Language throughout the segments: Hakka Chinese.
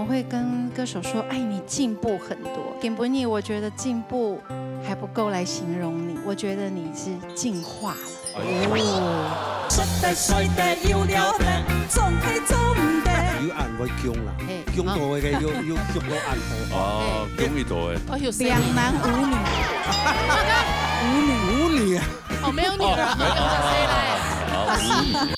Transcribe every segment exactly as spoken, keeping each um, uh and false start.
会跟歌手说：“哎，你进步很多。”今晡日我觉得进步还不够来形容你，我觉得你是进化了。哦，實在帥得有了得，總係做毋得。有恁會強啦，嘿，強到个有有強到恁好。哦，強一度个。哦，有聲音。兩男五女。五女。五女啊。哦，没有女儿，哦，没有。没有，叫谁来？好，五女。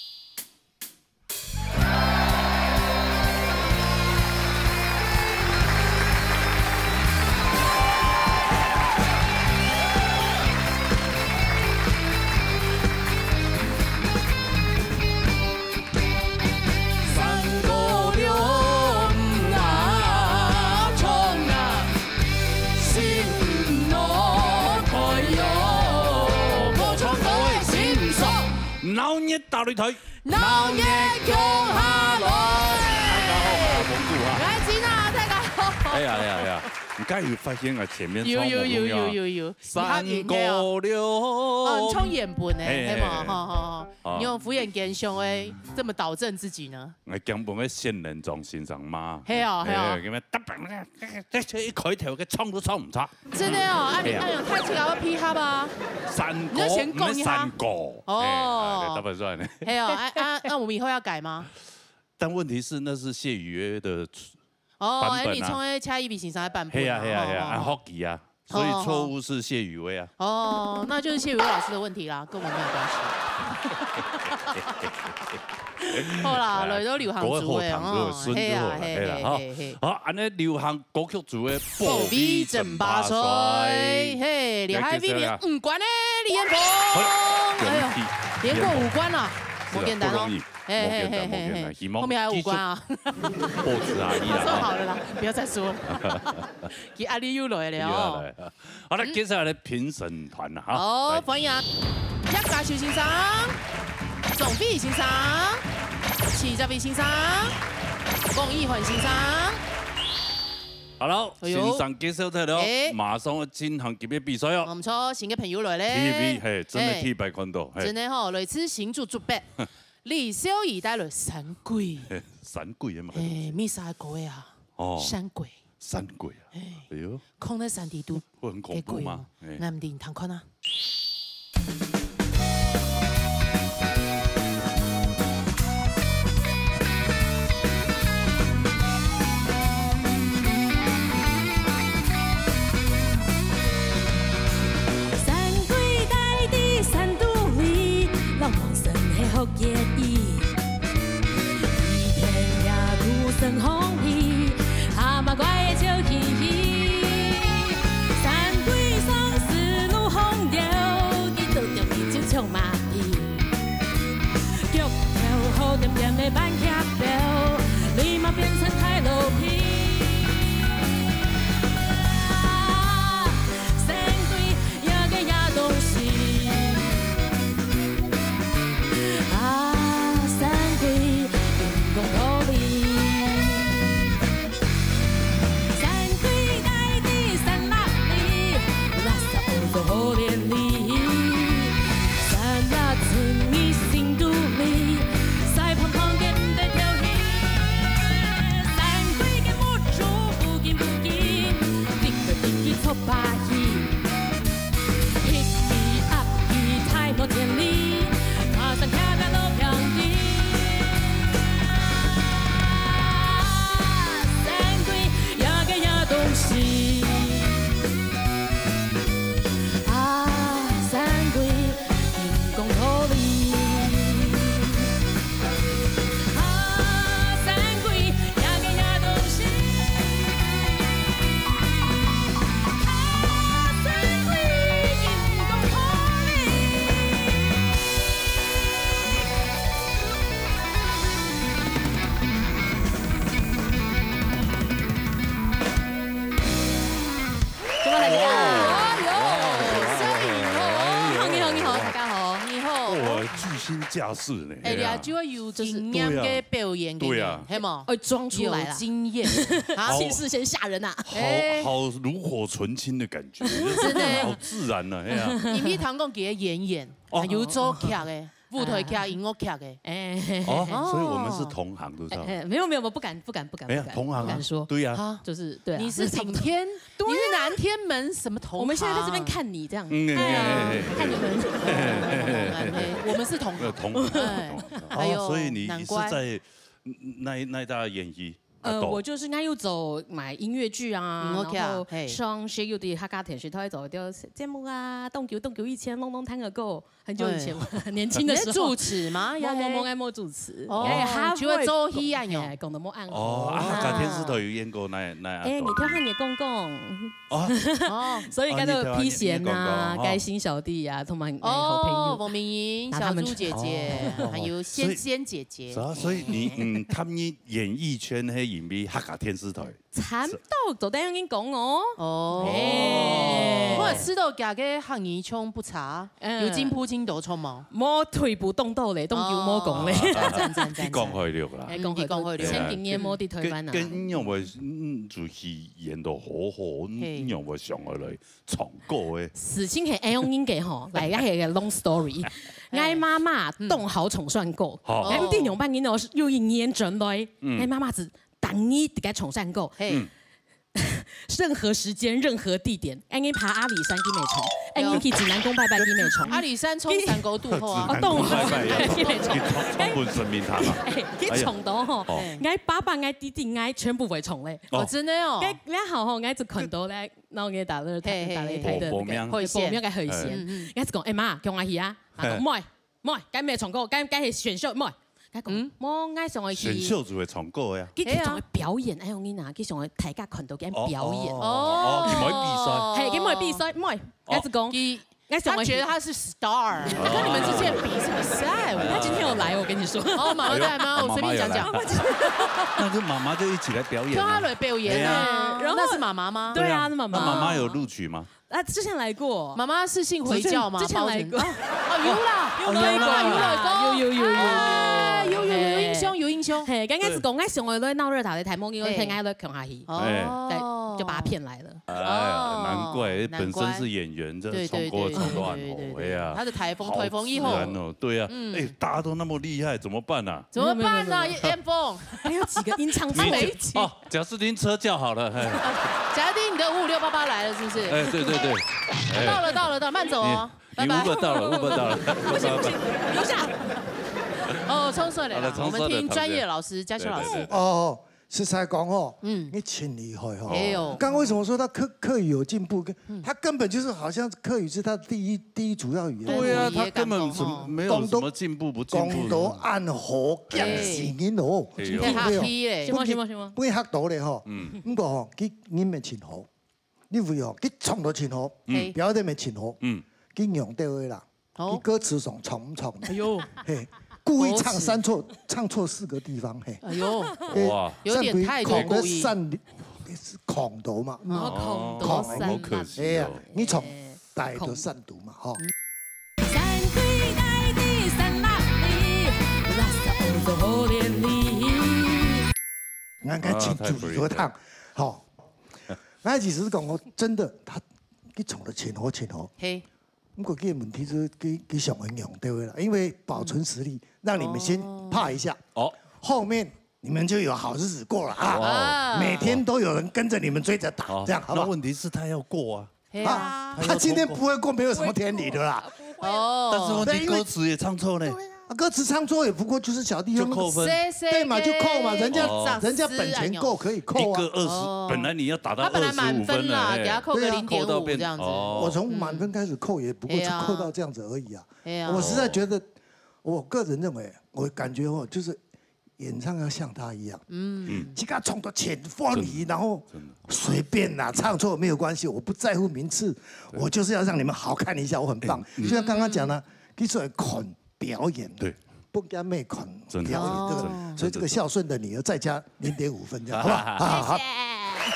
鬧熱大擂台。 鬧熱共下來！大家好，𠊎係蒙古哈。𠊎係金娜，大家好。哎呀，哎呀，哎呀，你剛才有發現啊，前面有，有，有，有，有，有。三國了。哦，你唱原本个，嘿，嘿，係無？嘿。好，好，好。哦。你用福建腔个，這麼導正自己呢？𠊎驚分該仙人掌先生罵。係哦，係哦。哎，這，這一開頭，該唱都唱毋差。 真的哦，啊你，哎呀。哎呀，太奇怪，要批他吧？三國，你就先讲一下。毋係三國。哦。哎，哎，大概是恁樣。还有，啊，啊，那我们以后要改吗？但问题是，那是谢宇威的哦，版本啊。哎，你从那个蔡依比先生的版本啊。嘿呀，嘿呀，嘿呀，哦，啊，好奇啊，所以错误是谢宇威啊。哦，那就是谢宇威老师的问题啦，跟我们没有关系。好啦，哎，来到流行族的哦，各位后堂，各位孙子后堂，嘿啦，嘿啦，嘿啦，哈。嘿，嘿。好，恁呢流行 歌曲組个保衛爭霸赛。保衛爭霸赛，嘿，厲害，来介绍一下。位列五冠个李彥峰。好，哎呦，恭喜，连过五冠啊，彥峰。不简单哦。是啊，不容易，嘿，嘿，不简单，嘿，嘿，不简单，嘿。希望后面还有五冠啊。继续保持啊，伊啦。说好了啦，不要再说了。给阿力又来了哦。又要来了。好了，嗯。接下来的评审团了哈。好，来。欢迎啊，叶嘉修先生、钟飞先生、徐哲伟先生、王一涵先生。 好了，哎呦。先生介绍忒了，哎。马上要进行今日比赛哦。毋錯，新个朋友來咧。第一位，嘿，真的，嘿。第一擺看到，嘿。真的吼，來自新竹竹北，李秀儀帶來山鬼。嘿，山鬼个嘛。嘿，麼儕个歌个啊？哦。山鬼。山鬼啊。嘿。哎呦。囥在山底肚。會很恐怖嗎？个鬼哦。哎。那毋定，聽看啊。 山鬼戴在山肚裡，老王生係好結意。一片野兔生風氣，蛤蟆怪个笑嘻嘻。山鬼上四路風流，佢倒吊佢就像螞蟻。 腳頭好點點个半夾表，你嘛變成大老皮。啊，山鬼呀个呀東西，啊，山鬼，陰公道理。 山鬼戴在山壢裡，垃圾污糟好連理。山壢村民心肚裡，屎滂滂个毋得敨氣。山鬼个目珠烏金烏金，滴來滴去臭粄魚。 翕佢、鴨佢、大毛錢利，爬山徛个老兄弟。啊，山鬼呀个呀東西。啊，山鬼，陰公道理。 啊，山鬼，呀个呀東西。啊，山鬼，陰公道理。怎麼很厲害？哎呦，哇哦，哇哦，笑影哦。哇哦，你好，你好，哇哦。大家好，你好。哇，巨星架勢呢。 哎，哎呀。你啊，就要有經驗个表演个人，對啊。對啊。係無？會裝出來啦。有經驗。啊？氣勢先嚇人啊。好，哎。好爐火純青的感覺，真的。好自然啊，哎呀。你毋係聽講佢个演員，哦。啊，有做劇个。舞台劇、音樂劇个。哎，哦，所以我們是同行，對不對？哎，哎，沒有，沒有，沒有，不敢，不敢，不敢，沒有，不敢，同行啊，不敢說。對呀。啊，就是，對啊，你是頂天，對啊。你是南天門什麼同行？我們現在在這邊看你這樣。嗯，哎呀，哎，哎，哎。看你們。哎，我們是同行。呃，同行，哎，同行。哎呦，哦，所以你，難怪。你是在，嗯，那一，那一大演藝 呃，啊，懂。我就是應該又走買音樂劇啊，嗯，OK啊，然後嘿。上些又在客家電視台做一點節目啊，當久當久以前，朗朗聽个歌，很久以前，嘿。年輕的時候。你在主持嗎？沒，沒，沒，沒，沒主持。哦，哎，就會做戲啊，喲。哎，講得無恁好。哦，啊，客家電視台有演過哪，哪一段？哎，你聽下你的公公。哦。哦。所以該個皮賢啊，哦，你聽下你的公公，哦。該新小弟啊，同埋，哎，好朋友。哦，黃明英、那他們小豬姐姐，哦。還有仙仙姐姐。是啊，所以你，嗯，踏入演藝圈係因為客家電視台。 慘到做得恁樣講哦。哦。嘿。我知道佢个客語腔不差，嗯。有進步進多長無？無退步當多咧，當久無講咧。哦。讚，讚，讚，讚。你講開了啦。哎，講開了，你講開了。千幾年無在台灣啊。跟，跟因為，嗯，就係演到好好，嘿。因為想要來唱歌个。事情係恁樣个吼，來，這係個long story。哎。𠊎媽媽當好唱山歌，好。𠊎毋知仰般人哦，又一年轉來，嗯。𠊎媽媽就 逐日在該唱山歌。嘿。嗯。任何時間、任何地點，恁樣爬阿里山佢乜唱，恁樣去濟南宮拜拜佢乜唱。阿里山唱山歌堵好啊。哦，堵好。拜拜呀，佢乜唱。你唱，唱分神明堂啊。哎，佢唱到吼，哎呀。哦。𠊎爸爸、𠊎弟弟、𠊎全部會唱咧。哦。哦，真的哦。該，該好吼，𠊎就看到咧，然後𠊎打了，嘿，嘿，打了一台的那個，嘿，嘿。報名。報名个海鮮。嗯，嗯。𠊎就講，哎，媽，叫𠊎去啊。佢講，嘿。毋愛。 毋，該毋係唱歌，該，該係選秀，毋。佢講，嗯。無，𠊎想愛去。選秀就會唱歌呀。佢，佢想愛表演，哎，𠊎跟你講，佢想愛大家看到佢表演。哦，哦，哦，哦，佢無去比賽。嘿，佢無去比賽，毋，哦，𠊎就講，佢，𠊎想愛去。他覺得他是star，哦。跟你們之間比什麼賽？他今天有來，我跟你說。哦，媽媽在嗎？哎呦，我隨便講講。媽媽有來。那就媽媽就一起來表演啊。叫他來表演啊。對啊。然後，那是媽媽嗎？對啊，那媽媽。那媽媽有錄取嗎？ 啊，之前來過。媽媽是信回教嗎？之前，之前來過。包成，哦，哦，有啦。有來過啦。有來過。有，有，有，有，有。哎，有，有，有印象，有印象。嘿，剛開始講，對。𠊎想愛來鬧熱打擂台，無，因為，嘿。𠊎來共下去。哦。對，就把他騙來了。哎呀，哦，難怪，難怪。本身是演員，這唱歌唱到恁好，對，對，對，對，對，哎呀，對。他的台風，台風一後。好自然哦，對啊。嗯。哎，大家都那麼厲害，怎麼辦啊？怎麼辦呢？沒有，沒有，沒有，沒有。還有幾個音唱錯。你，沒起。哦， 賈斯汀車叫好了，嘿。賈斯汀，你的五五六八八來了，是不是？哎，對，對，對。哎。到了，到了，到了，慢走哦。你，你拜拜。Uber到了，Uber到了。不行，不行，留下。哦，衝出來了，好了，衝出來了，我們聽專業的老師，嘉秋老師。對，對，對。哦，實在講哦，嗯。你真厲害哦。哎呦。剛剛為什麼說他客，客語有進步？嗯。他根本就是好像客語是他第一，第一主要語言。對啊，他根本什麼，哦。沒有什麼進步不進步的。講到，講到恁好，哎。驚死人哦。 哎喲。真係客氣咧。什麼，什麼，什麼？分佢嚇到咧吼。嗯。毋過吼，佢人乜真好，你會吼，佢唱到真好，嗯。表演乜真好，嗯。佢仰般个啦，哦。佢歌詞上唱毋唱？哎喲。嘿，故意唱三錯，歌詞。唱錯四個地方，嘿。哎喲。嘿，哇。有點太過故意。山鬼孔的山，孔頭嘛，嗯。哦，孔頭山。孔，好可惜哦。哎呀，你唱，哎，大家都山肚嘛，吼。 山鬼大地山林裡，拉薩歐洲好連理。𠊎，𠊎請注意，啊，太不應該。𠊎聽，吼。𠊎意思係講，哦，真的，他，佢唱得真好，真好。嘿。毋過，佢个問題係，佢，佢想要用，對不對啦？因為保存實力，讓你們先怕一下。哦。後面你們就有好日子過了啊。哇。每天都有人跟著你們追著打，哦，這樣好不好？那問題是他要過啊。 嘿啊。啊，他今天不會過，沒有什麼天理的啦。哦。但是問題，對，因為歌詞也唱錯呢。啊，歌詞唱錯也不過就是小弟兄就扣分。對嘛，就扣嘛，人家，哦。人家本錢夠可以扣啊。一個二十，哦。本來你要達到二十五分了，他本來滿分啦，哎。給他扣個零點五這樣子。對啊，扣到變，哦。我從滿分開始扣，也不過就扣到這樣子而已啊。哎呀。哎呀。我實在覺得，我個人認為，我感覺哦，就是 演唱要像他一樣。嗯。自家唱到全歡喜，真的，然後真的。隨便啦，唱錯沒有關係，我不在乎名次，對。我就是要讓你們好看一下，我很棒。嗯，嗯。就像剛剛講的，佢係看表演，對。不應該沒看表演，真的，對不對？哦。所以這個孝順的女兒再加零點五分，這樣，好不好？好，好，好。謝謝。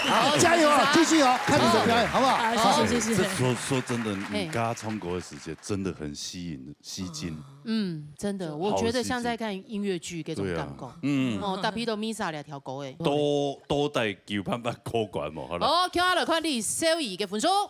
好，加油啊，繼續哦，看你的表演，好不好？好，謝謝，謝謝。這說，說真的，嘿。你跟他唱歌的時間真的很吸引，吸睛。 嗯，真的，我覺得像在看音樂劇這種感覺。對啊，嗯。哦，特別都Misa這條歌誒。都，都帶九萬八過關嘛，好了。哦，接下來看李小怡个分數。哦。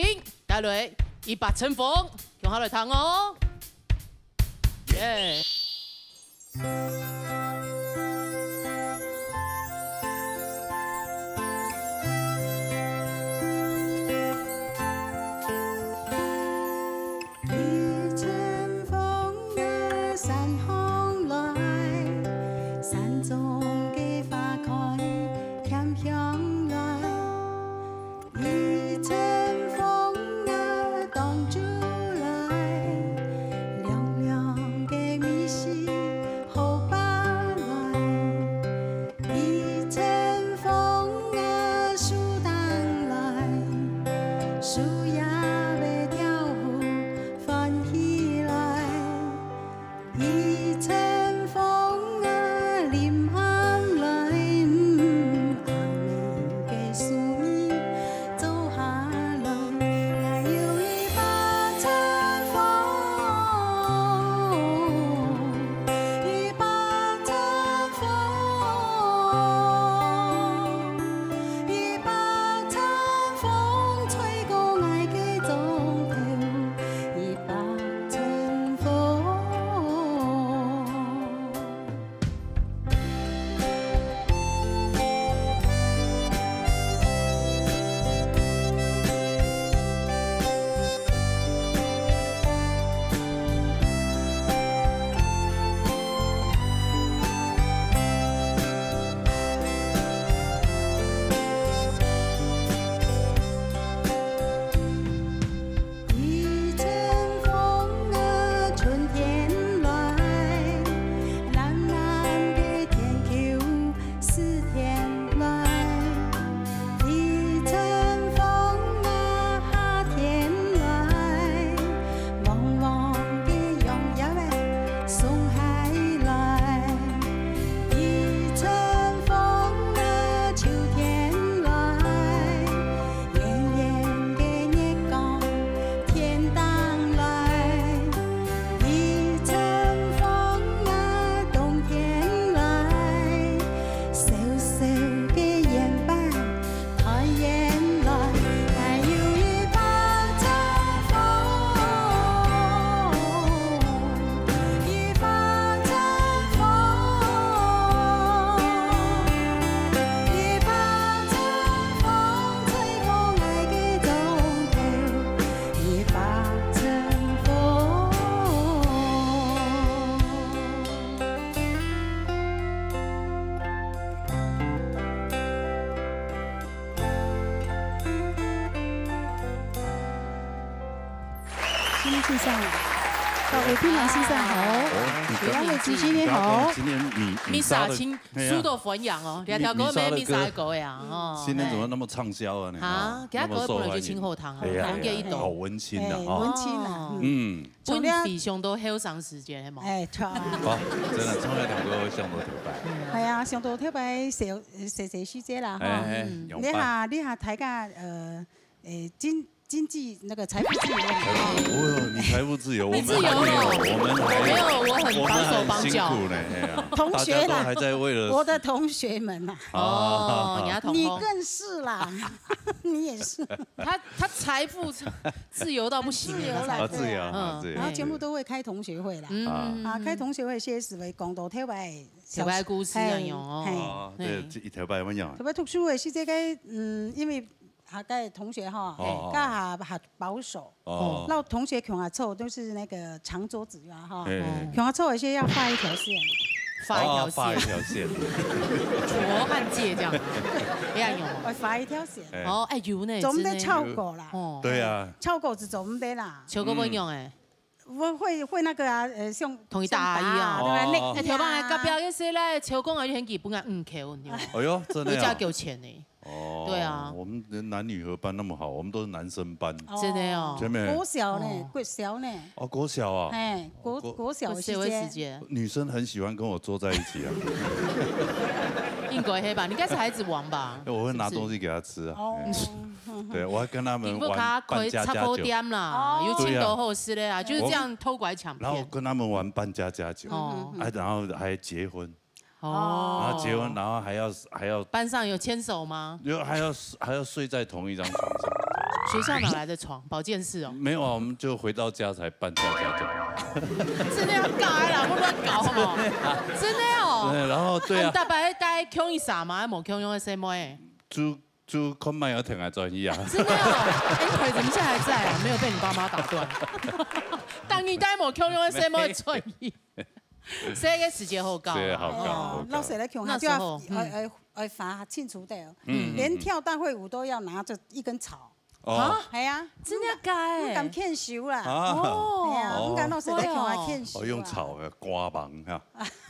帶來一百陣風，共下來聽哦。耶！一陣風啊，山風來，山中个花開添香來。 一陣風啊，當晝來，涼涼个米食好飽來。一陣風啊，樹頂來，樹葉仔跳舞歡喜來。 一陣風啊，臨暗來，嗯，阿姆个壽命做下來。哎喲，一百陣風，一百陣風，一百陣風，吹過𠊎个莊頭。 一百陣風。一陣風啊，春天來，藍藍个天空，四天來。一陣風啊，夏天來，黃黃个楊葉仔送下來。一陣風啊，秋天來， 圓圓个月光天頂來，一陣風啊，冬天來，燒燒个煙花團圓來。哎喲，一百陣風，一百陣風，一百陣 風吹過𠊎个莊頭，一百陣風。新年先生，各位朋友，新年好。哦，你剛，你好，新年好。今天你，你 Misa，殺的，請，哎呀。收到歡迎哦，你，這條歌，你，你殺的歌，Misa个歌呀，哦，今天怎麼那麼暢銷啊？你看，啊，今仔歌本來就真好聽啊，哎呀，好聽一點。哎呀，好溫馨的，哎，哦。溫馨啊，哦。嗯。嗯。本非常多後生時節，係無？哎，著啊。好，真的，唱了兩個想到頭擺。哎呀，想到頭擺，小，小，小時節啦，哈。哎，哎，嗯。你好，你好，大家，呃，哎，真 經濟那個財富自由了。財富，哦喲，你財富自由，你自由了。我們還沒有，我們還，我沒有，我很綁手綁腳。我們很辛苦呢，哎呀，同學啦，大家都還在為了，我的同學們吶。哦，你要同工。你更是啦，你也是。他，他財富自，自由到不行了，自由了，他才，啊，自由，啊，嗯。自由。然後全部都會開同學會啦。嗯。啊，開同學會，確實會講到特別小，特別故事啊，嘿，有哦。嘿。哦，對，嘿。這一條白問樣。特別讀書的是這個，嗯，因為下个同學吼，哦，哦。較下，下保守。哦。然後同學共下坐都是那個長桌子啊，哈。哎，哎。共下坐一些要畫一條線。畫一條線。哦，畫一條線。羅漢界這樣。哎呀，有嗎？哦，畫一條線。哎。哦，哎，有呢，做毋得超過啦。真的。哦。對啊。超過就做毋得啦。超過會仰欸？我會，會那個啊，呃，像，同佢打阿姨啊。像打啊，對吧？哦。那，哎，頭擺隔壁个細倈，超過啊，你很基本啊，嗯，扣，對吧？哎喲，真的啊。有加給我錢呢。 哦，對啊。我們的男女合班那麼好，我們都是男生班。哦。真的哦。前面。國小呢，哦。國小呢。哦，國小啊。哎，國，國，國小的時間。國小的時間。女生很喜歡跟我坐在一起啊。應該係吧？你應該是孩子王吧？我會拿東西給他吃啊。是不是？哦。哎。對，我還跟他們玩扮家家酒。你不給他開雜貨店啦，哦。有請到好食的啊，對啊。就是這樣偷拐搶騙。我，然後跟他們玩扮家家酒，哦。哎，然後還結婚。 哦。然後結婚，然後還要，還要，班上有牽手嗎？又還要，還要睡在同一張床上。學校哪來的床？保健室哦。沒有啊，我們就回到家才扮家家酒。真的要搞啊，老公亂搞哦。真的哦。對，然後，對啊。啊，你大伯帶共樣个衫嗎？還無共樣个細妹？就，就看覓有聽下轉去啊。真的哦。哎，你腿怎麼現在還在啊？沒有被你爸媽打斷？但你帶無共樣个細妹轉去。 細个時節好搞啊。細个好搞，哦，好搞。老師來共下，那時候，就要，嗯。愛，愛，愛罰清楚的哦。嗯，嗯，連跳大會舞都要拿著一根草。哦。啊？係啊。真的假的？毋敢牽手啦。啊。哦。係啊，哦。毋敢老師來共下牽手啊。哦，用草的，刮網哈，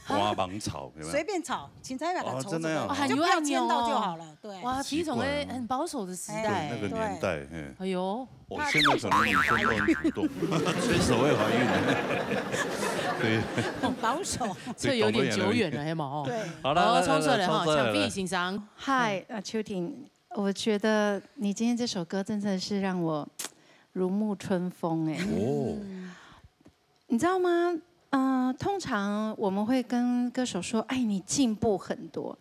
刮網草，有沒有？隨便草，青菜把它抽這個，哦，真的啊。哦，很有愛哦。就不要牽到就好了，對。哇，奇怪哦。皮虫的很保守的時代。對，那個年代，嘿。哎喲。 哦，現在可能女生都很主動，牽手會懷孕。對。很保守。這有點久遠了，係無？對。好了，哦，來，來，來，衝出來哈，衝出來，搶飛先生。嗨，呃，秋婷，我覺得你今天這首歌真的是讓我如沐春風哎。哦。你知道嗎？呃，通常我們會跟歌手說：“哎，你進步很多。”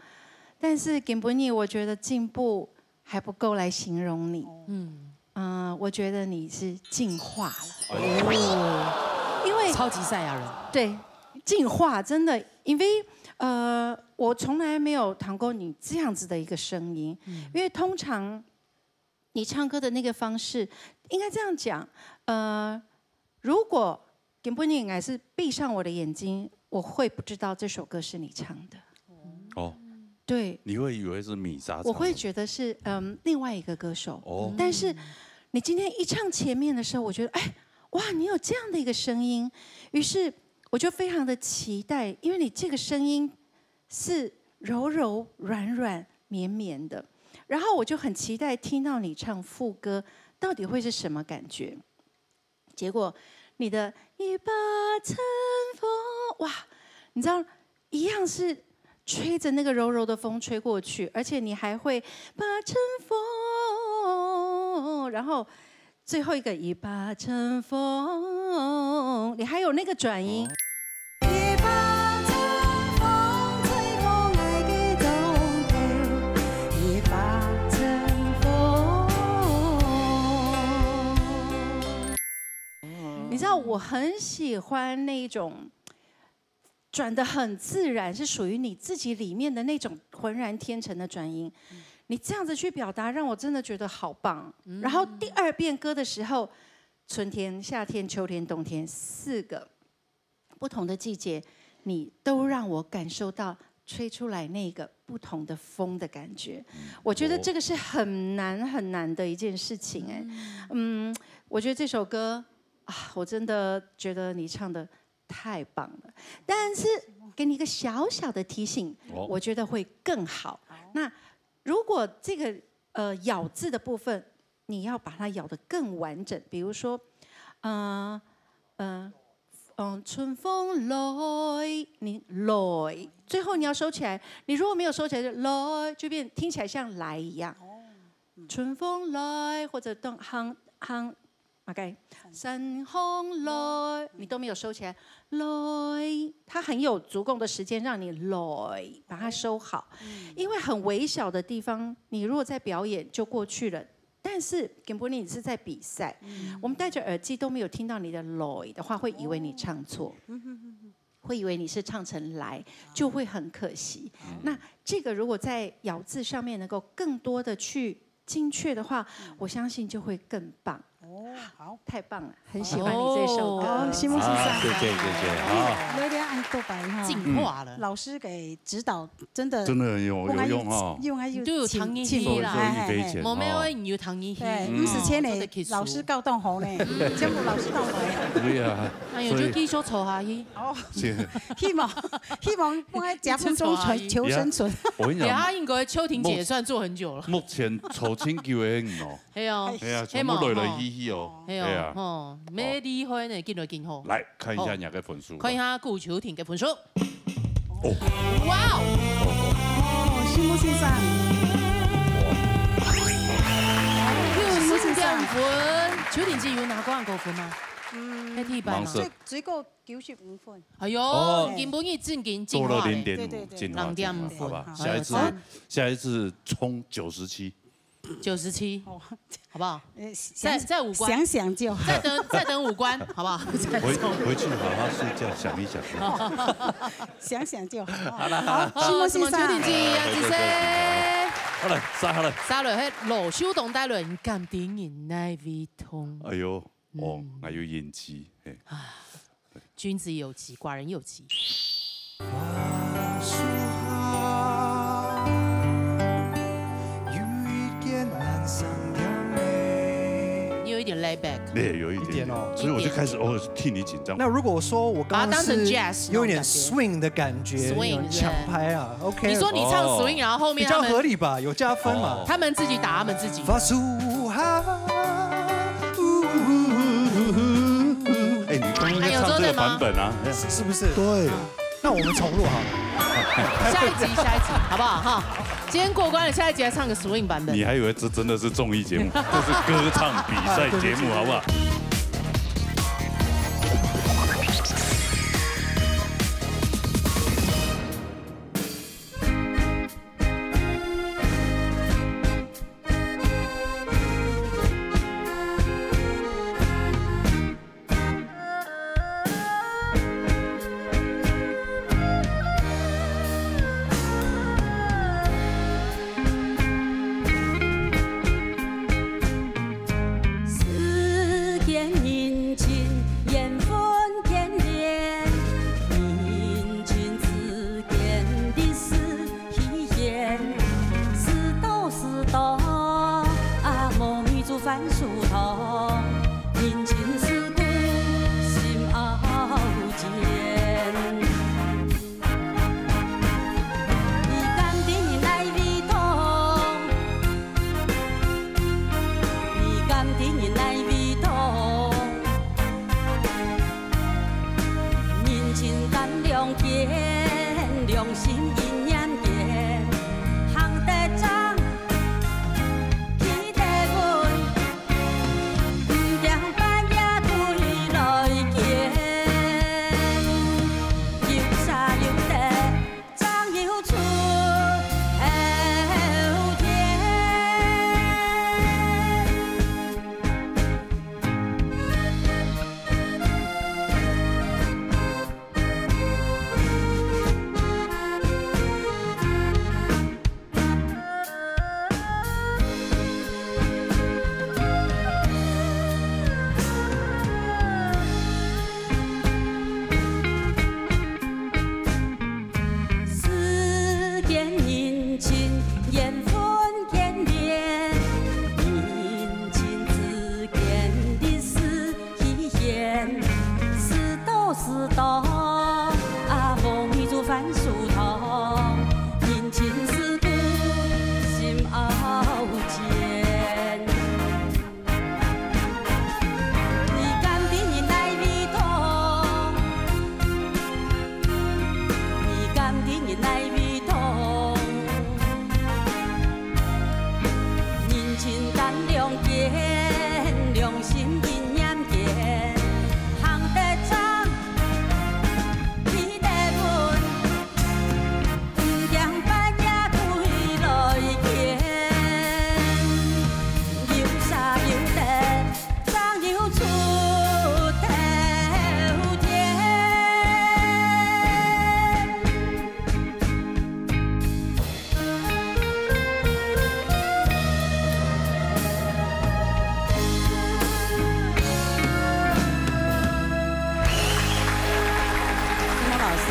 但是今晡日，我覺得進步還不夠來形容你。嗯。呃，我覺得你是進化了。哎喲。因為超級賽亞人。對，進化，真的，因為，呃，我從來沒有聽過你這樣子的一個聲音。嗯。因為通常你唱歌的那個方式，應該這樣講，呃，如果今晡日𠊎是閉上我的眼睛，我會不知道這首歌是你唱的。哦。對。你會以為是米莎唱的。我會覺得是，嗯，另外一個歌手。哦。但是你今天一唱前面的時候，我覺得，哎，哇，你有這樣的一個聲音，於是我就非常的期待，因為你這個聲音是柔柔軟軟綿綿的，然後我就很期待聽到你唱副歌，到底會是什麼感覺？結果你的一把春風，哇，你知道，一樣是吹著那個柔柔的風吹過去，而且你還會把春風，然後最後一個一把春風，你還有那個轉音。哦。一把春風吹過𠊎个頭頭，一把春風。你知道我很喜歡那種轉得很自然，是屬於你自己裡面的那種渾然天成的轉音。嗯。你這樣子去表達，讓我真的覺得好棒。嗯。然後第二遍歌的時候，春天、夏天、秋天、冬天四個不同的季節，你都讓我感受到吹出來那個不同的風的感覺。嗯。我覺得這個是很難很難的一件事情，哎。嗯。嗯，我覺得這首歌，啊，我真的覺得你唱得太棒了。但是給你一個小小的提醒，哦。我覺得會更好。好。那如果這個，呃，咬字的部分，你要把它咬得更完整。比如說，呃，呃，嗯，春風來，你來，最後你要收起來。你如果沒有收起來，就來，就變，聽起來像來一樣。哦。嗯。春風來，或者當，行，行，OK，山風來，你都沒有收起來，來，它很有足夠的時間讓你來，把它收好。嗯。因為很微小的地方，你如果在表演就過去了，但是今晡日你是在比賽，嗯。我們戴著耳機都沒有聽到你的來的話，會以為你唱錯。嗯哼哼哼。會以為你是唱成來，就會很可惜。嗯。那這個如果在咬字上面能夠更多地去精确的话，我相信就会更棒。哦，好。太棒了，很喜欢你这首歌。哦，新木先生。啊，谢谢，谢谢，啊。有点按多白哈。进化了。老师个指导真的真的有，有用哈。用啊，你就有听入去啦。受益匪浅，嘿，嘿，嘿。无咩话，你有听入去。对，嗯。毋使钱呢，嗯。老师教当好呢，全部老师教好。对啊，哎呦，所以就继续做下去。哦。是。希望，希望我加分中求，求生存。我跟你讲，等下应该秋婷姐也算做很久了。目，目前做拯救的人哦。 係哦，係啊，全部來來去去哦。係哦，係啊。吼，無厲害呢，緊來緊好。來，看一下你个分數。看一下顧秋婷个分數。哦。哇哦！哦，新木先生。九十點分，秋婷姐有拿過恁高分嗎？嗯，在地板啊。盲射。最，最高九十五分。哎呦，哦。今晡日正經進化咧。多了零点五，对，对，对。进化，零点五分。进化，好吧，好。下一次，哎呦，下一次冲九十七。 九十七，哦。好不好？呃，再，想，再五关。想想就好。再等，再等五关，好不好？再等。回，回去好好睡觉，想一想。想想就好。好了，好了。好，新木先生。什么秋婷姐，杨吉生。好了，杀好了。杀了，嘿，老秀东带了，你敢听你那味痛？哎呦，哦，嗯。还有演技，嘿。啊。 君子有疾，寡人有疾。你有一点 laid back。对，有一点点。一点哦。所以我就开始，一点点。哦，替你紧张。那如果说我刚刚是把它当成 jazz 有一点那种感觉。Swing 的感觉，swing，有点抢拍啊，对。OK。你说你唱 swing，哦。然后后面他们比较合理吧，有加分嘛。哦。他们自己打他们自己。 哎，你刚刚在唱这个版本啊。哎，有做对吗？是不是？对。那我们重录好了。下一集，下一集，好不好？哈，今天过关了，下一集来唱个 swing 版本。你还以为这真的是综艺节目，这是歌唱比赛节目，好不好？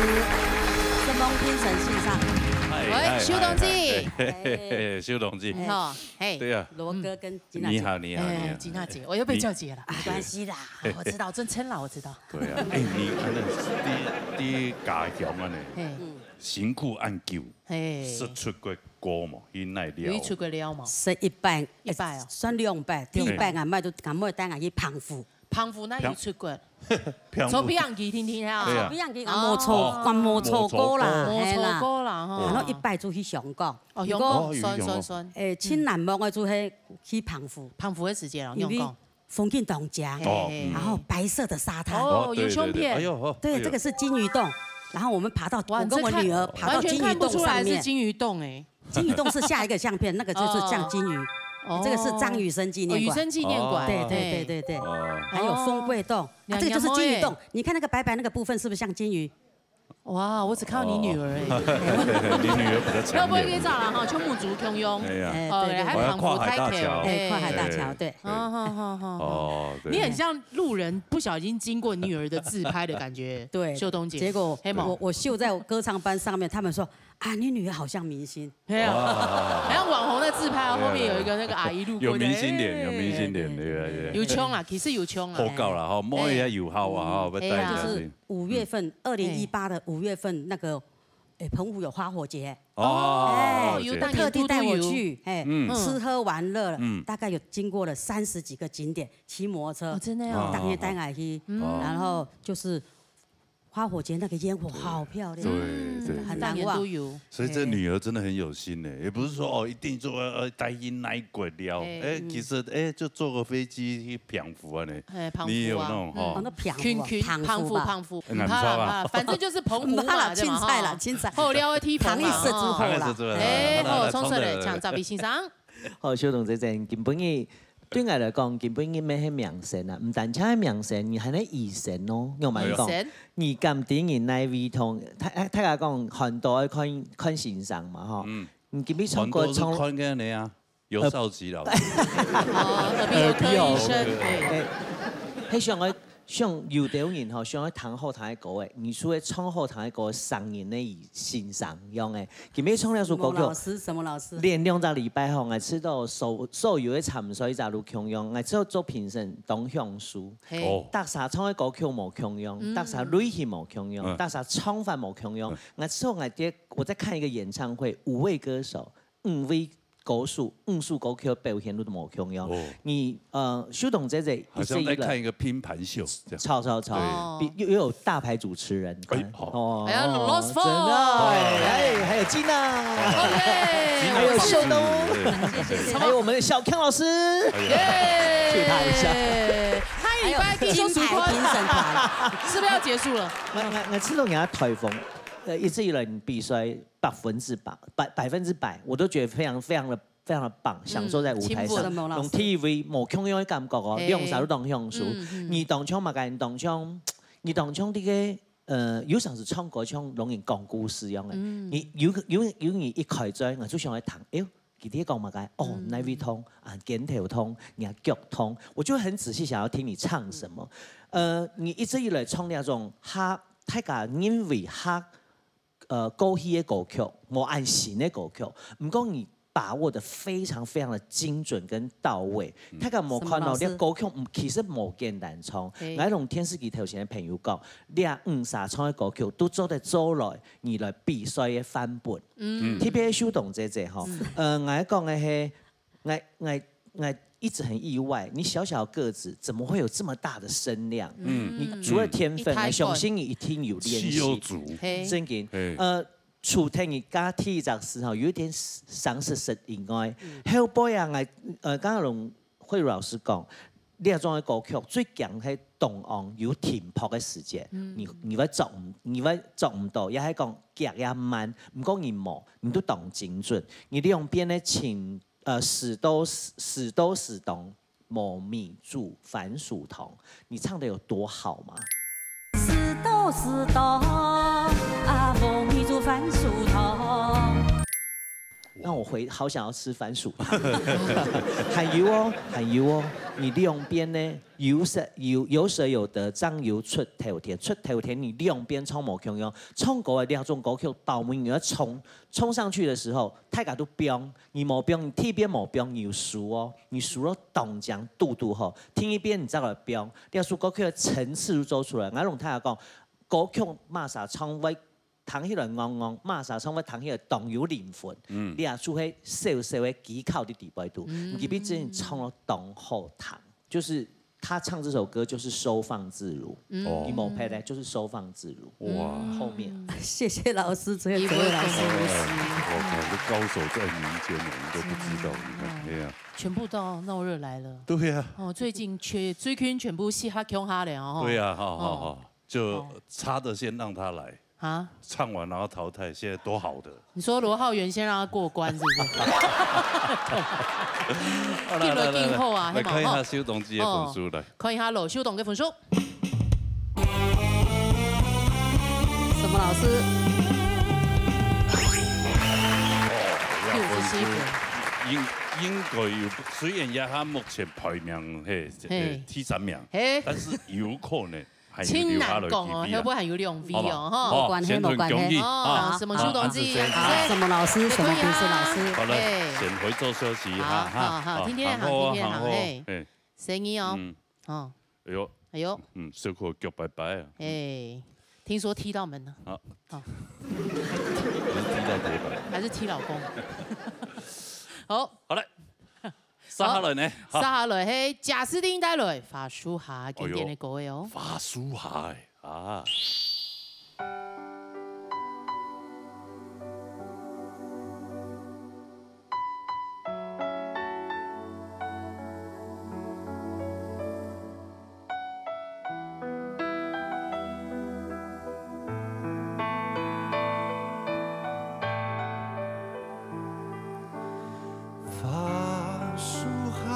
沈夢萍先生。喂，修同志。嘿嘿嘿，修同志，你好，嘿，对啊，罗哥跟金娜姐。你好你好你好，哎，金娜姐，我又被叫姐了。没关系啦。我知道，尊称了，我知道。对啊，哎，你看那第第家乡啊呢，嘿，辛苦恁久，嘿，是出过国嘛，去那了有一出过了吗？是一班，一班哦算两班。第一班啊，买都，俺妹带俺去澎湖，澎湖那有出过，漂坐飞机听听啊。对啊不一样给俺没错，俺没错过啦，我嘿啦。错过了哈。然后一班就去香港，哦，不过香港，哦酸酸酸。诶，最难忘的就系去澎湖，澎湖的时间了，因为香港。风景当佳，嘿哦嘿然后白色的沙滩。哦，对有相片。哎呦，哦对，哎呦这个是金鱼洞，然后我们爬到，哇，我跟我这看女儿爬到完全金鱼洞看不出来是上面。金鱼洞哎。金鱼洞是下一个相片，那个就是像金鱼，哦这个是张雨生纪哦，念馆。雨生纪念馆。哦对对对对对，哦还有风柜洞，啊，这个就是金鱼洞。你看那个白白那个部分是不是像金鱼？哇，我只看到你女儿哎。你女儿比较要不会给强烈。找了哈，秋木竹共用。哎呀，哎，哦，对对对，还澎湖我要跨海大台铁桥哎，跨海大对桥，对。好好好好好。哦，对你很像路人不小心经过女儿的自拍的感觉。对，秀东姐。结果黑毛我我秀在我歌唱班上面，他们说啊，你女儿好像明星。对啊，好像网红的自拍，后面有一个那个阿姨路过的。有明星脸，有明星哎脸，对对对。有冲啦，其实有冲啦。好搞了哈，摸一下有好啊哈，被带一下就是去。五月份，二零一八的五月份那个，诶，澎湖有花火节，哦，有对特地带我带年度都有去，哎，嗯吃喝玩乐了，嗯大概有经过了三十几个景点，骑摩托车，哦，真的呀。哦当天带我去，哦然后就是花火节那个烟火好漂亮，对对，很大年都难忘。有。所以这女儿真的很有心呢，也不是说哦一定做呃带去哪一国了，哎哎，其实哎就坐个飞机去澎湖啊呢，哎澎湖啊你有那种哦，哈那，澎湖啊，群群澎湖澎湖吧，澎湖，嗯怕啦不错吧怕啦，反正就是澎湖嘛，怕啦，对嘛青菜啦，哈。青菜。好料的地方糖一食就好啦糖一食就好啦哎，好啦好，冲出来，冲出来抢十二先生。好，秀东姐姐，今晡日對𠊎來講，今晡日乜係名聲啊，毋單淨係名聲，你還係醫生哦，我同你講，醫生你敢知你哪位痛？大大大家講很多愛看看先生嘛，吼。嗯，你今晡日唱很多是歌唱，看个你啊，尤少奇老师，哦，耳鼻喉科医生，哎，哎，迄想愛想有兜人吼，想愛聽好聽个歌誒，你除了唱好聽个歌，聲音呢，先生樣誒，今晡日唱這首歌曲。什麼老師？什麼老師？連兩隻禮拜吼，𠊎試著所所有个參賽者都共樣，𠊎試著做評審當享受。嘿，哦，大家唱个歌曲無共樣，嗯大家類型無共樣，嗯大家唱法無共樣嗯。 𠊎試著𠊎在我在看一個演唱會，五位歌手，五位歌手，五首歌曲表現都無共樣。哦，你呃，秀東姐姐好像在看一个拼盘秀这样。超超超，哦比又又有大牌主持人，哎好哦哎呀，Lost 真的，哎，还有金娜，哦耶，还有秀东，对还有我们的小康老师，耶，谢谢他一下。下禮拜繼續收看，金牌評審團，是不是要結束了？我我我試著人家台風，呃，一直以來你比賽百分之百，百百分之百，我都覺得非常非常的非常的棒，享受在舞台上，嗯，辛苦了老師用 T V 無共樣的感覺哦，嘿兩儕都當享受。嗯嗯你當像麼个？你當像，你當像這個呃，有像是唱歌像攏人講故事一樣的。嗯你有有有你一開嘴，我就想要聽，哎呦，佢在講麼个？哦，嗯哪位痛啊？肩頭痛，你的腳痛，我就很仔細想要聽你唱什麼。呃，你一直以來唱那種哈，大家認為哈，呃，過去的歌曲，無恁新的歌曲，毋過你把握得非常非常的精準跟到位。大家無看到，什麼老師這歌曲其實無簡單唱。嘿𠊎同電視機頭前的朋友講，這五儕唱的歌曲都做得做來，你來比賽的範本。嗯特別秀東姐姐吼，呃，𠊎講的係，𠊎𠊎𠊎一直很意外，你小小個子怎麼會有這麼大的聲量？嗯你除了天分，一胎我相信你一定有練習。氣又足，嘿，正經嘿，呃，除忒你家第一隻字吼，有一點生澀澀以外，後背啊，𠊎呃，剛剛攏慧茹老師講，這種的歌曲最驚係當中有停拍的時間，你你會做毋，你會做毋到，也係講遽也慢，毋過你無，你都當精準，你兩邊的情呃，死都死都死當無米煮番薯湯，你唱得有多好嗎？死都死都啊，無米煮番薯湯。讓我回，好想要吃番薯。還有哦，還有哦，你兩邊呢，有捨，有，有捨有得，正有出頭天。出頭天你兩邊唱無共樣，唱歌个這種歌曲，到尾你要衝，衝上去的時候，大家都飆，你無飆，你這邊無飆，你有輸哦，你輸了當強度度吼，聽一遍你再來飆，這首歌曲的層次就做出來。𠊎同大家講，歌曲麼儕唱會 聽起來戇戇，麼儕唱會聽起來當有靈魂。嗯。這就係小小个技巧的底背肚，嗯。你這邊真的唱了當好聽，就是他唱這首歌就是收放自如，嗯。哦。你無拍的，就是收放自如。哇。後面。謝謝老師，只有哲偉老師。我們的高手在民間，我們都不知道，你看，哎呀。全部到鬧熱來了。對呀。哦，最近全，最近全部嘻哈共下了哦。對呀，好，好，哦。好。 就差的先讓他來。啊？唱完然後淘汰，現在多好的。你說羅浩源先讓他過關是不是？好啦，定了定後啊，來，來，來，來，嘿嘛，看一下吼。修東基的分數，哦，來。看一下咯，修東个分數。什麼老師？哦，這分數應，應該有，雖然這下目前排名，嘿，嘿。第三名，嘿。但是有可能 還有留下來幾位啊。真難講哦，會不會還有兩位哦，吼。好嘛，吼，無關係，先同恭喜，無關係。哦，啊，什麼修東基，啊，啊，啊，什麼老師，什麼評審老師。好了，嘿。先回做休息哈，好，哈，好，好，好，聽聽好，好，聽聽好，好，嘿。嘿。生意哦，嗯。哦。哎喲，哎喲。嗯，小可腳拜拜啊。哎，聽說踢到門了。好。好。不是踢到鐵板。還是踢老公？好。好嘞。 續下來呢？好。續下來係賈斯汀帶來《花樹下》經典个歌个哦。哎喲，《花樹下》欸，啊。 花樹下，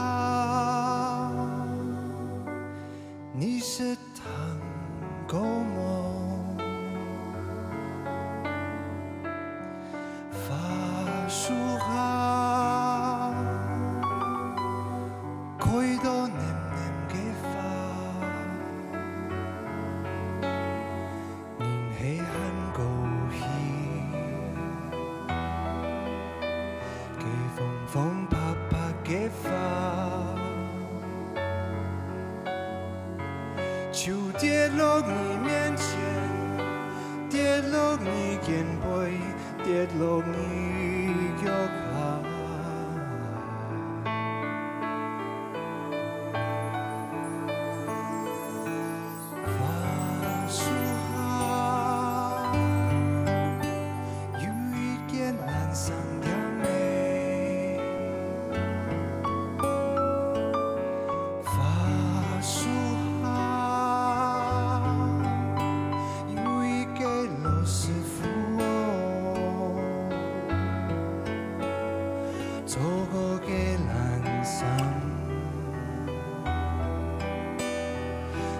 你識聽過無？花樹下，開到淰淰个花。 人係還過去，該風風拍拍个花，就跌落你面前，跌落你肩背，跌落你腳下。 花樹下，有一間闌珊店仔。花樹下，有一個老師傅哦，做過个闌珊。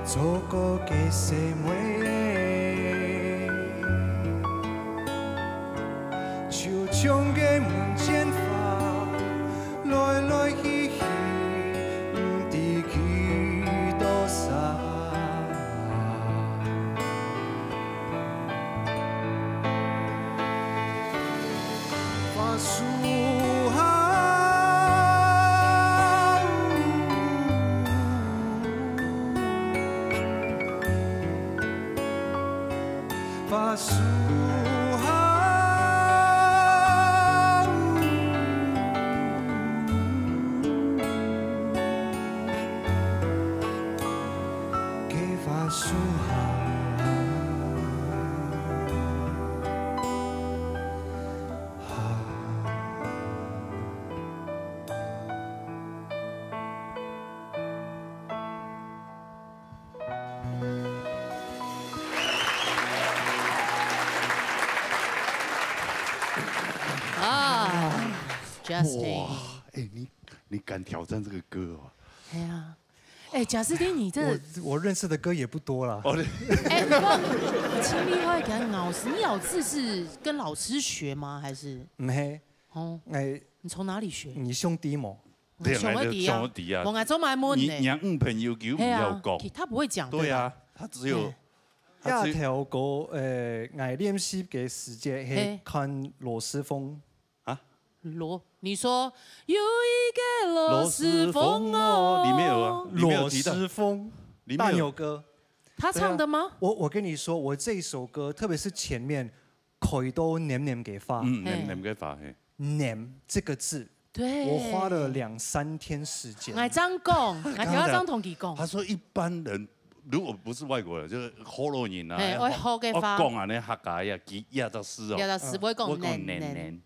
做過个細妹，就像該門前花，來來去去，毋知去到啥。 花樹下，花樹下，該花樹下。 啊，Justin。哇，哎，你，你敢挑戰這個歌哦？哎呀，哎，賈斯汀，你這，我，我認識的歌也不多啦。哦，對。哎，你看，你真厲害，敢咬字，你咬字是跟老師學嗎？還是？嗯嘿，哦，哎，你从哪里学？你兄弟么？我兄弟啊，兄弟啊，我还做蛮问呢。你娘女朋友给我们要讲。嘿啊，他不会讲，对啊，对吧？他只有，哎。他只有，也头过，呃，爱练习个时节，嘿，嘿。看罗时丰。啊？罗，你说有一个罗时丰哦。里面有啊，里面有提到。罗时丰，里面有。大牛哥。他唱的吗？对啊，我，我跟你说，我这一首歌，特别是前面，开到黏黏个花。嗯，黏黏个花，嘿。黏这个字，对。我花了两三天时间。我正讲，我头先正同佢讲。他说一般人如果不是外国人，就是河洛人啊，嘿，要学个话。我讲啊，那客家呀，几，几只字哦，几只字，不会讲不会讲黏黏。黏黏。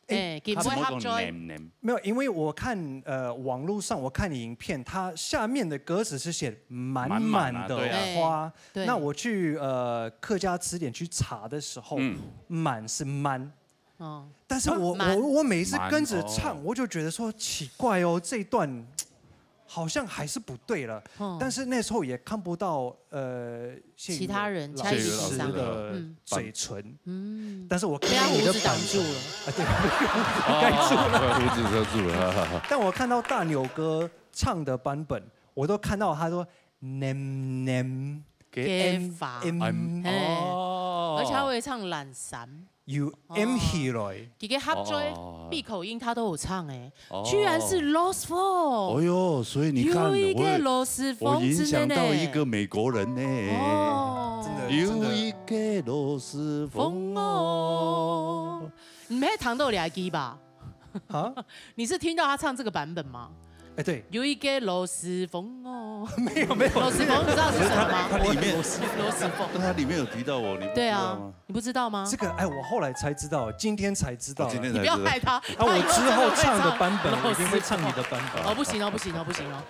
哎，佢不会合嘴。他不会讲黏黏。没有，因为我看，呃，网络上我看影片，它下面的歌词是写满满的花。满满啊，对啊。哎，对。那我去，呃，客家词典去查的时候，嗯。满是满。 哦。但是我，啊，满。我，我每一次跟着唱，满，哦。我就觉得说奇怪哦，这一段好像还是不对了。嗯。但是那时候也看不到，呃，谢宇其他人，老师的，谢宇老师的，嗯。嘴唇。嗯。但是我看到你的版本，被他胡子挡住了。啊，对，哦，盖住了。被胡子遮住了。但我看到大牛哥唱的版本，我都看到他说 nem nem，给发。Em，em。哎，哦。而且他会唱懒散。有em起來。佢个合嘴哦。闭口音他都有唱哎，哦。居然是罗时丰。哎呦，所以你看，有一个罗时丰，我，我影响到一个美国人呢。真的呢。哦。真的，真的。有一个罗时丰哦。你没听到两句吧？啊？你是听到他唱这个版本吗？哎，对。有一个罗时丰哦。没有，没有。罗时丰，你知道是什么吗？它，它里面，罗时丰。它里面有提到我，你不知道吗？对啊，你不知道吗？这个，哎，我后来才知道，今天才知道。哦，今天才知道。你不要害他，啊，我之后唱的版本，他以后真的会唱。我一定会唱你的版本。哦，不行哦，不行哦，不行哦，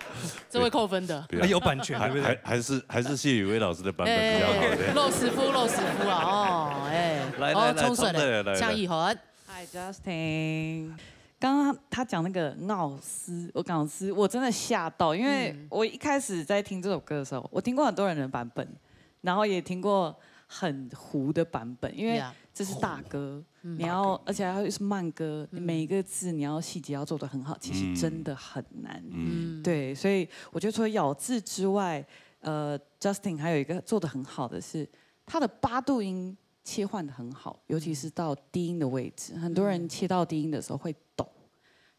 这会扣分的。不要。啊，有版权，还，对不对？还，还是，还是谢宇威老师的版本比较好一点。哎，罗时丰，罗时丰啊，哦，哎。来，来，哦，来，冲水了，冲水了，来，来。向义宏。 Hi Justin，刚刚他讲那个闹斯，我讲斯，我真的吓到，因为嗯。我一开始在听这首歌的时候，我听过很多人的版本，然后也听过很糊的版本，因为 Yeah。这是大歌，嗯。你要，大歌。而且它又是慢歌，嗯。每一个字你要细节要做得很好，其实真的很难。嗯。嗯。对，所以我觉得除了咬字之外，呃，Justin 还有一个做得很好的是，他的八度音 切换得很好，尤其是到低音的位置，很多人切到低音的时候会抖，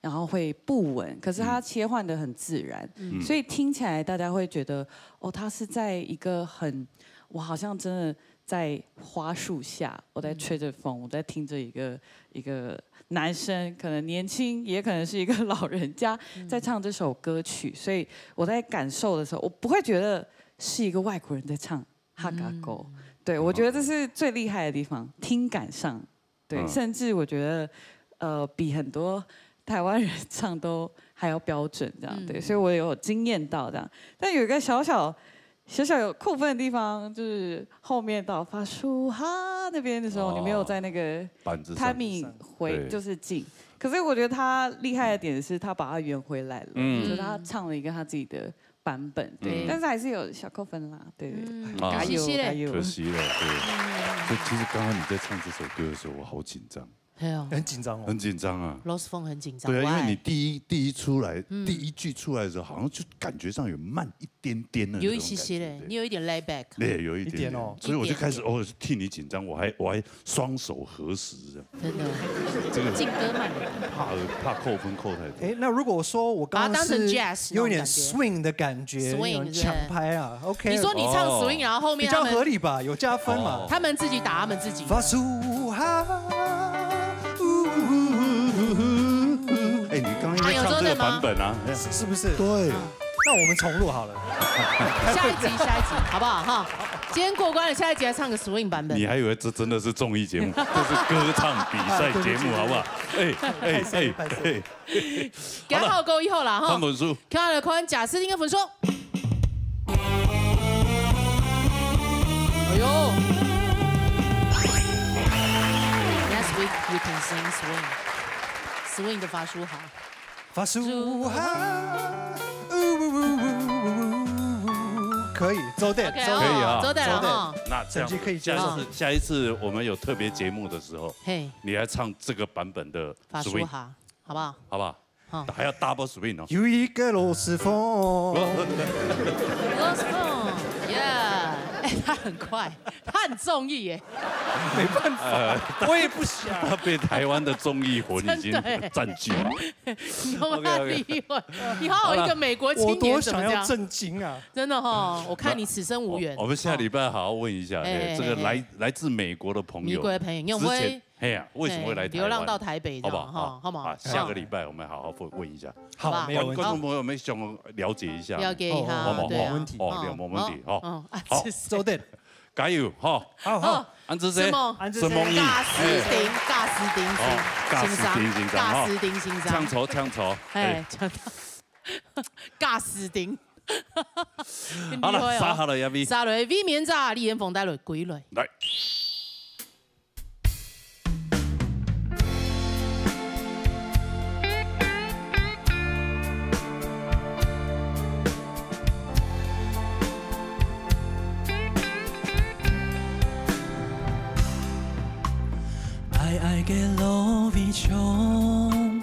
然后会不稳，可是他切换得很自然，嗯。所以听起来大家会觉得，哦，他是在一个很，我好像真的在花树下，我在吹着风，我在听着一个，一个男生，可能年轻，也可能是一个老人家，在唱这首歌曲，所以我在感受的时候，我不会觉得是一个外国人在唱 哈嘎狗。嗯。对，我觉得这是最厉害的地方，听感上，对，嗯。甚至我觉得，呃，比很多台湾人唱都还要标准，这样，对，嗯。所以我有惊艳到这样。但有一个小小，小小有扣分的地方，就是后面到法舒哈那边的时候，哦。你没有在那个板子上。Timing 回，对。就是进。可是我觉得他厉害的点是，他把它圆回来了，嗯。就是他唱了一个他自己的版本，对，嗯。但是还是有小扣分啦，对，对，对。嗯，啊。加油，可惜嘞。加油。可惜了，对。嗯。所以其实刚刚你在唱这首歌的时候，我好紧张。哎呦。很紧张哦。很紧张啊。罗时丰很紧张，对啊，因为你第一，why？第一出来，嗯。第一句出来的时候，好像就感觉上有慢一点点的那种感觉，有一些些嘞，对。你有一点 lay back。对，有一点点。一点哦。所以我就开始，一点点。哦，替你紧张，我还，我还双手合十这样。真的。这个进歌慢。怕，怕扣分扣太多。哎，那如果说我刚刚是把它当成 jazz 有点那种感觉。Swing 的感觉，swing，有点抢拍啊，OK。你说你唱 swing，哦。然后后面他们比较合理吧，有加分嘛。哦。他们自己打他们自己。法舒哈，呜。哎，你刚刚应该唱这个版本啊。哎呦，真的吗？是，是不是？对。那我们重录好了。下一集，下一集，好不好？哈，今天过关了，下一集来唱个 swing 版本。你还以为这真的是综艺节目，这是歌唱比赛节目，好不好？哎，哎，哎，哎。好了。几号够以后啦，哈。看分数。看了，看贾斯汀的分数。哎呦。Next week you can sing swing. Swing 的法舒哈。法舒哈，呜呜呜呜。可以，做得，OK，做得。可以啊。哦，做得了哈。做得。那这样，成绩可以接受。下一次，下一次我们有特别节目的时候，嘿。你来唱这个版本的Fasuha，Swing，好不好？好不好？好。还要 double swing 哦。有一个螺蛳粉。螺蛳粉，yeah，哎，他很快，他很中意耶。没办法，我也不想。他被台湾的综艺魂已经占据了。真的耶。你好好一个美国青年，怎么这样？我多想要震惊啊！真的哈，我看你此生无缘。我，我们下礼拜好好问一下，哎，哎，这个来，哎，哎。来自美国的朋友，美国的朋友，你有没有之前，嘿呀，为什么会来台湾？哎，流浪到台北这样，好不好？哈，好不好？啊，下个礼拜我们好好问，问一下。好，好吧。没有问题。观，观众朋友们想了解一下。了解一下，哦，对啊。好不好？没问题。哦，对，哦，没问题，哦，哈。嗯，啊，好。谢谢。做得。加油，哈。好，好。好，恁仔細，承蒙。恁仔細。承蒙你。駕駛定，哎。駕駛定先生，哦，駕駛定先生，哈。駕駛定先生。請坐，請坐。哎，哎。請坐。駕駛定。好了，厲害哦。續下來，阿V。續下來，V面者，李彥宏帶來歸來。來。 矮矮个芦苇松，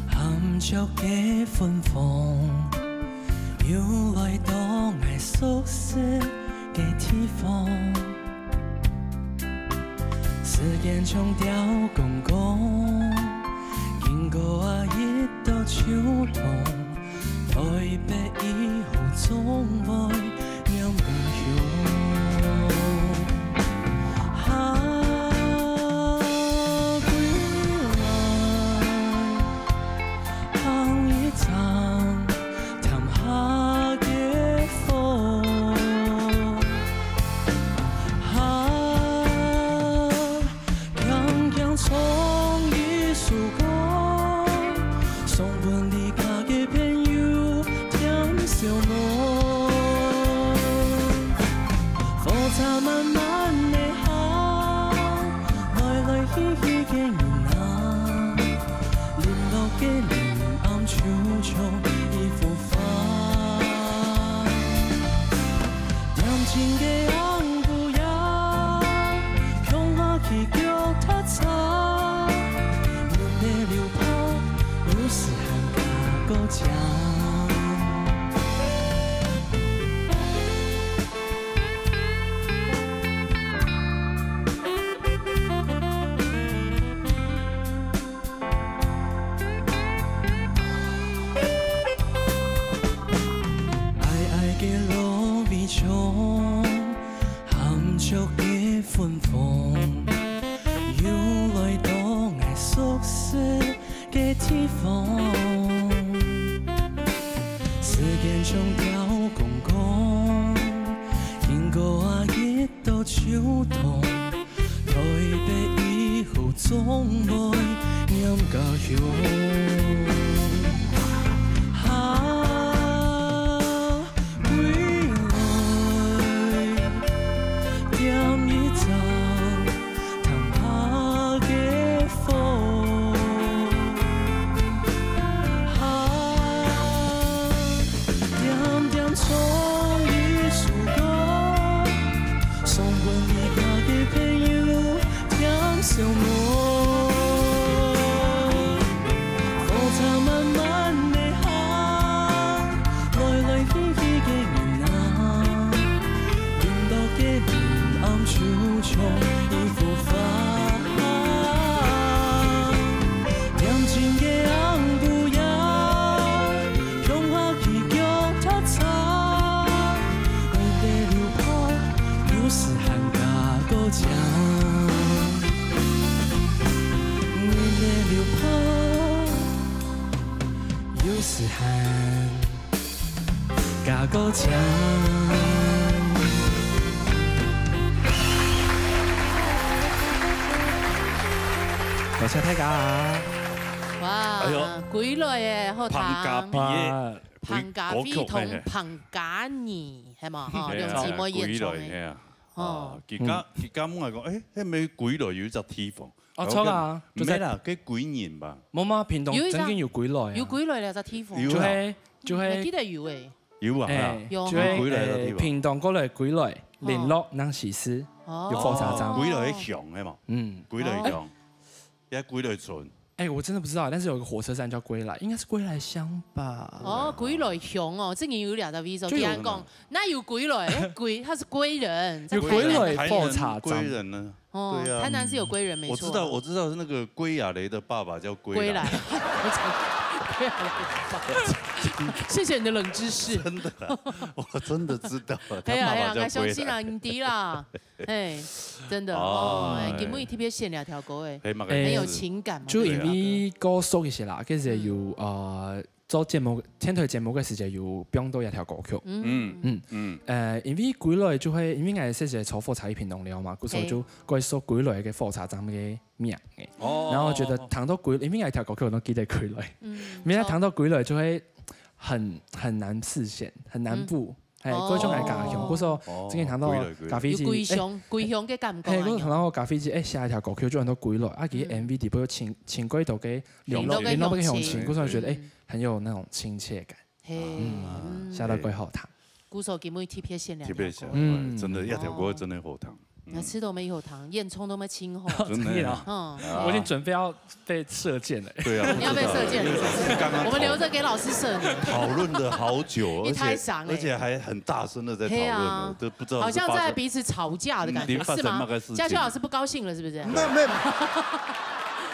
含着个芬芳，又來到𠊎熟悉个地方。時間像條光光，經過啊一到秋冬， 台北以後總會念家鄉。啊，歸來，行一站，淡薄仔个風。啊， 輕輕唱一首歌，送分離家个朋友添燒暖。火車慢慢地行，來來去去个人啊，淋落个林暗就像一幅畫。恬靜个暗晡夜， 共下去腳踏車，有地溜跑，有時還加過靚。矮矮个芦苇松， 含着个芬芳，又來到𠊎熟悉个地方。時間像條光光，經過啊一到秋冬，台北以後總會念家鄉。啊， 歸來，恬一站，淡薄仔个風。啊，恬恬唱一首歌，送分離家个朋友添燒暖。火車慢慢地行， 來來去去个人啊，淋落个林暗就像一幅畫。恬靜个暗晡夜，共下去腳踏車，有地溜跑，有時還加過靚。有地溜跑，有時還 加過靚。多謝大家。哇，哎喲，歸來耶，好聽。彭家培个，哇，彭家培同彭嘉妮，係嘛？吼，嘿，兩姊妹演唱个。歸來，嘿啊。哦。啊，佢家，嗯。佢家母還講，誒，係毋係歸來有一隻地方？哦，著啦，就在，毋係啦，該歸仁吧？無嘛，屏東有一隻，正經有歸來啊。有歸來這隻地方。有啦。就係，就係，𠊎記得有誒。有啊，哎，有。就係，歸來个地方。哎，屏東過來歸來，哦。麟洛、南勢、獅獅，哦。有火車站。哦，歸來鄉个嘛，嗯。歸來鄉，哦。也歸來村。哎，我真的不知道，但是有一個火車站叫歸來，應該是歸來鄉吧？哦，歸來鄉哦，這个有兩个位置，就有，既然講，那有歸來，哎，歸，他是歸人，在有歸來台南，火車站。歸人呢？ 哦，對啊。台南是有歸人，沒錯。我知道，我知道是那個歸亞蕾的爸爸叫歸來。歸來。謝謝你的冷知識。真的啦，我真的知道了，他爸爸叫歸來。哎呀，哎呀，𠊎相信啊，你知啦。哎，真的，哦，哦，哎，今晡日特別選兩條歌，哎，嘿，嘛个很有情感嘛。就因為歌熟一些啦，其實有，嗯。呃， 做節目，電台節目个時節有放到一條歌曲。嗯。嗯。嗯。呃，因為歸來就係，因為𠊎係坐火車去屏東了嘛，故所就改做歸來个火車站个名个。哦。然後覺得聽到歸，因為𠊎一條歌曲我都記得歸來。嗯。因為聽到歸來就會很，很難實現，很難不，嗯。 嘿，哦。過種个家鄉，故所，哦，之前聽到歸來，歸來。咖啡機，有歸鄉，哎，歸鄉个感覺嘿，故所聽到咖啡機，哎，寫一條歌曲，就安到歸來，啊，其實嗯。M V底背有請，請過到个麟洛，麟洛，麟洛个鄉親，麟洛个鄉親，故所覺得，哎，嗯。很有那種親切感。嘿，嗯，嗯。寫到過好聽。故所今晡日特別選兩條歌。特別選，嗯。真的，一條歌真的好聽。哦。嗯。那吃到沒有糖，煙囪都沒清吼。真的。真的啊。嗯。啊。我已經準備要 被射箭了。對啊，你要被射箭了，不知道。剛剛討-我們留著給老師射你。討論了好久，你太爽了。而且，而且還很大聲地在討論了，嘿啊，都不知道是發生，好像在彼此吵架的感覺，嗯，你發生是嗎？那個事情。家修老師不高興了，是不是？沒有，沒有。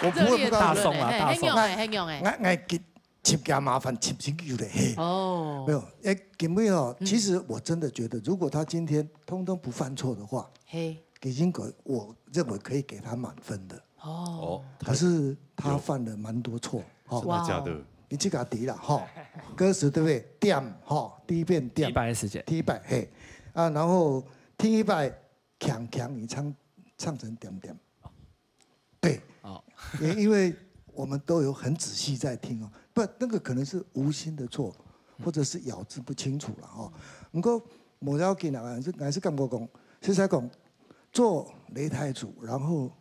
我不會不高興。熱烈討論欸，大松啊，嘿，大松。很勇欸，很勇欸。𠊎，𠊎給，尋佢麻煩，尋真久了，嘿。哦。沒有，欸，今晡日哦，嗯。其實我真的覺得，如果他今天通通不犯錯的話，嘿。 其實應該，我認為可以給他滿分的。哦。哦，可是他犯了蠻多錯，哈。真的假的？哇哦。你自家知啦，哈。歌詞對不對？點，哈，第一遍點。第一擺个時節。第一擺，嘿。啊，然後第二擺，強強你唱，唱成點點。對。哦。也因為我們都有很仔細在聽哦，不，那個可能是無心的錯，或者是咬字不清楚了，哈。不過，無要緊啊，還是，還是感覺講，實在講， 做擂台主，然後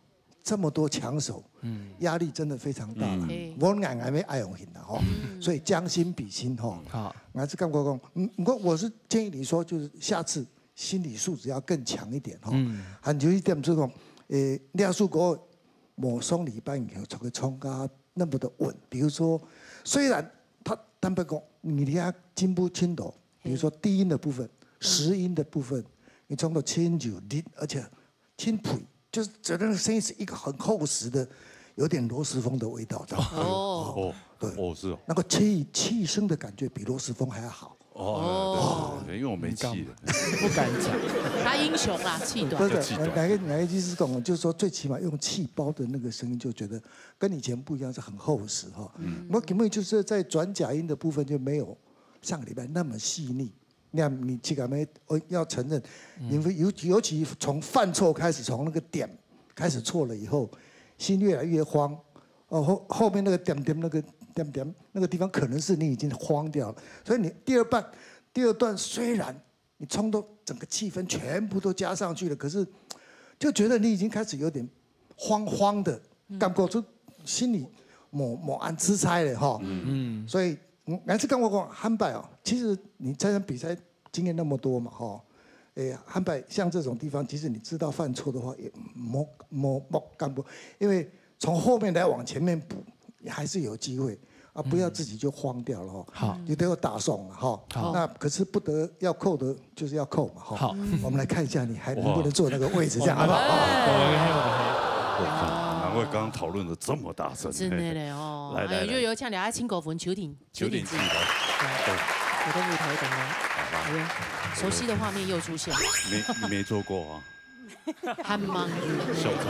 這麼多強手，嗯。壓力真的非常大啦。嗯。嘿。我硬硬要愛用心啦，吼。嗯。所以將心比心，吼。好。𠊎係感覺講，嗯，不過我是建議你說，就是下次心理素質要更強一點，吼。嗯。還有一點就是講，誒，廖樹國某雙禮拜以後才會衝啊，那麼的穩。比如說，雖然他，坦白講，你的進步深度，比如說低音的部分、十音的部分，你衝到千九零，而且 清脆，就是觉得那个声音是一个很厚实的，有点螺丝风的味道，知道吗？哦。哦，对。哦，是哦。那个气，气声的感觉比螺丝风还要好。哦，对，对，对，因为我没气了。不敢讲。他英雄啊，气短。不是，气短。哪个，哪个意思是讲，就是说最起码用气包的那个声音，就觉得跟以前不一样，是很厚实哈。嗯。我根本就是在转假音的部分就没有上个礼拜那么细腻。 那你自家要，呃，要承认，嗯。因为尤，尤其从犯错开始，从那个点开始错了以后，心越来越慌。哦，后，后面那个点点，那个点点，那个地方可能是你已经慌掉了。所以你第二段，第二段虽然你冲到整个气氛全部都加上去了，可是就觉得你已经开始有点慌慌的，嗯。感觉就心里无，无安自在了哈。嗯。所以，嗯，还是跟我讲，坦白哦，其实你参加比赛经验那么多嘛，哈，诶，坦白像这种地方，其实你知道犯错的话，也莫，莫，莫干不，因为从后面来往前面补，也还是有机会啊，不要自己就慌掉了哈。嗯。好。你都有打爽了哈。好。那可是不得要扣的，就是要扣嘛哈。好。我们来看一下你还能不能坐那个位置，这样好不好？哇。哇，难怪刚刚讨论得这么大声。真的嘞哦。来，来，哎，来。就有请大家请过分，求请 九点七，来。对，我都没抬头呢。好吧。哎呀，熟悉的画面又出现了。没，没做过啊。还蛮。小偷。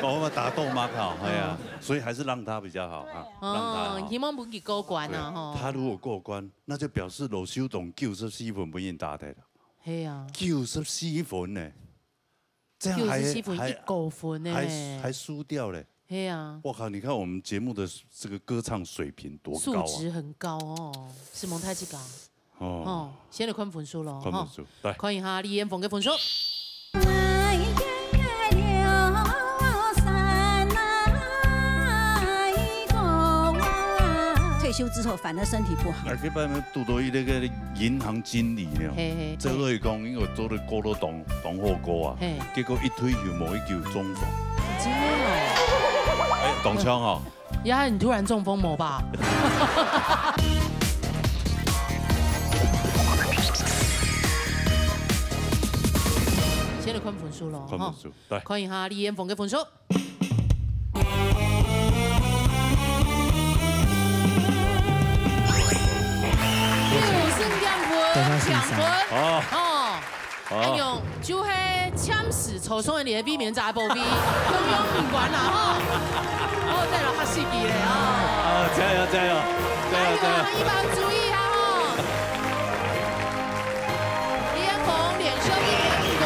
哦，我们打斗马考，哎呀，嗯。所以还是让他比较好啊，让他哦。哦，希望不给过关啊，对，吼。他如果过关，那就表示老修董九十四分不应打的了。嘿啊。九十四分呢？ 这样还，九十四分，还，一高分呢。还，还输掉嘞。嘿啊。我靠，你看我们节目的这个歌唱水平多高啊！素质很高哦，是蒙太奇高。哦。哦，先来看分数咯，看分数，哈。来。看一下李延峰的分数。退丟之後反而身體不好。啊，這擺堵到一個銀行經理呢，嘿，嘿，照理講應該做得過到當，當好過啊，嘿。結果一退休無幾久中風。真的哦。哎，中槍哦。呀，你突然中風無吧？先來看分數咯，看分數，哈。對。看一下李彥峰个分數。 九十點分，強分。哦。哦。哦。哎喲，就係暫時坐上你个避免者个寶貝，用用五關啦，吼。哦，再來較刺激咧，哦。啊，加油，加油，加油，加油。哎喲，一般注意啊，吼。李彥峰連續避免五關。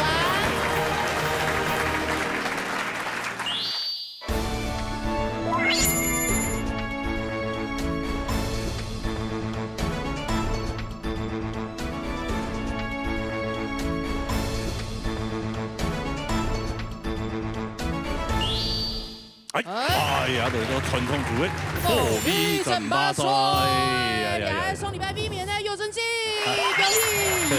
哎，哎。哎呀，來到傳統組的火力爭霸賽，火力爭霸賽。哎呀，哎呀。來，上禮拜避免个有成績，恭喜！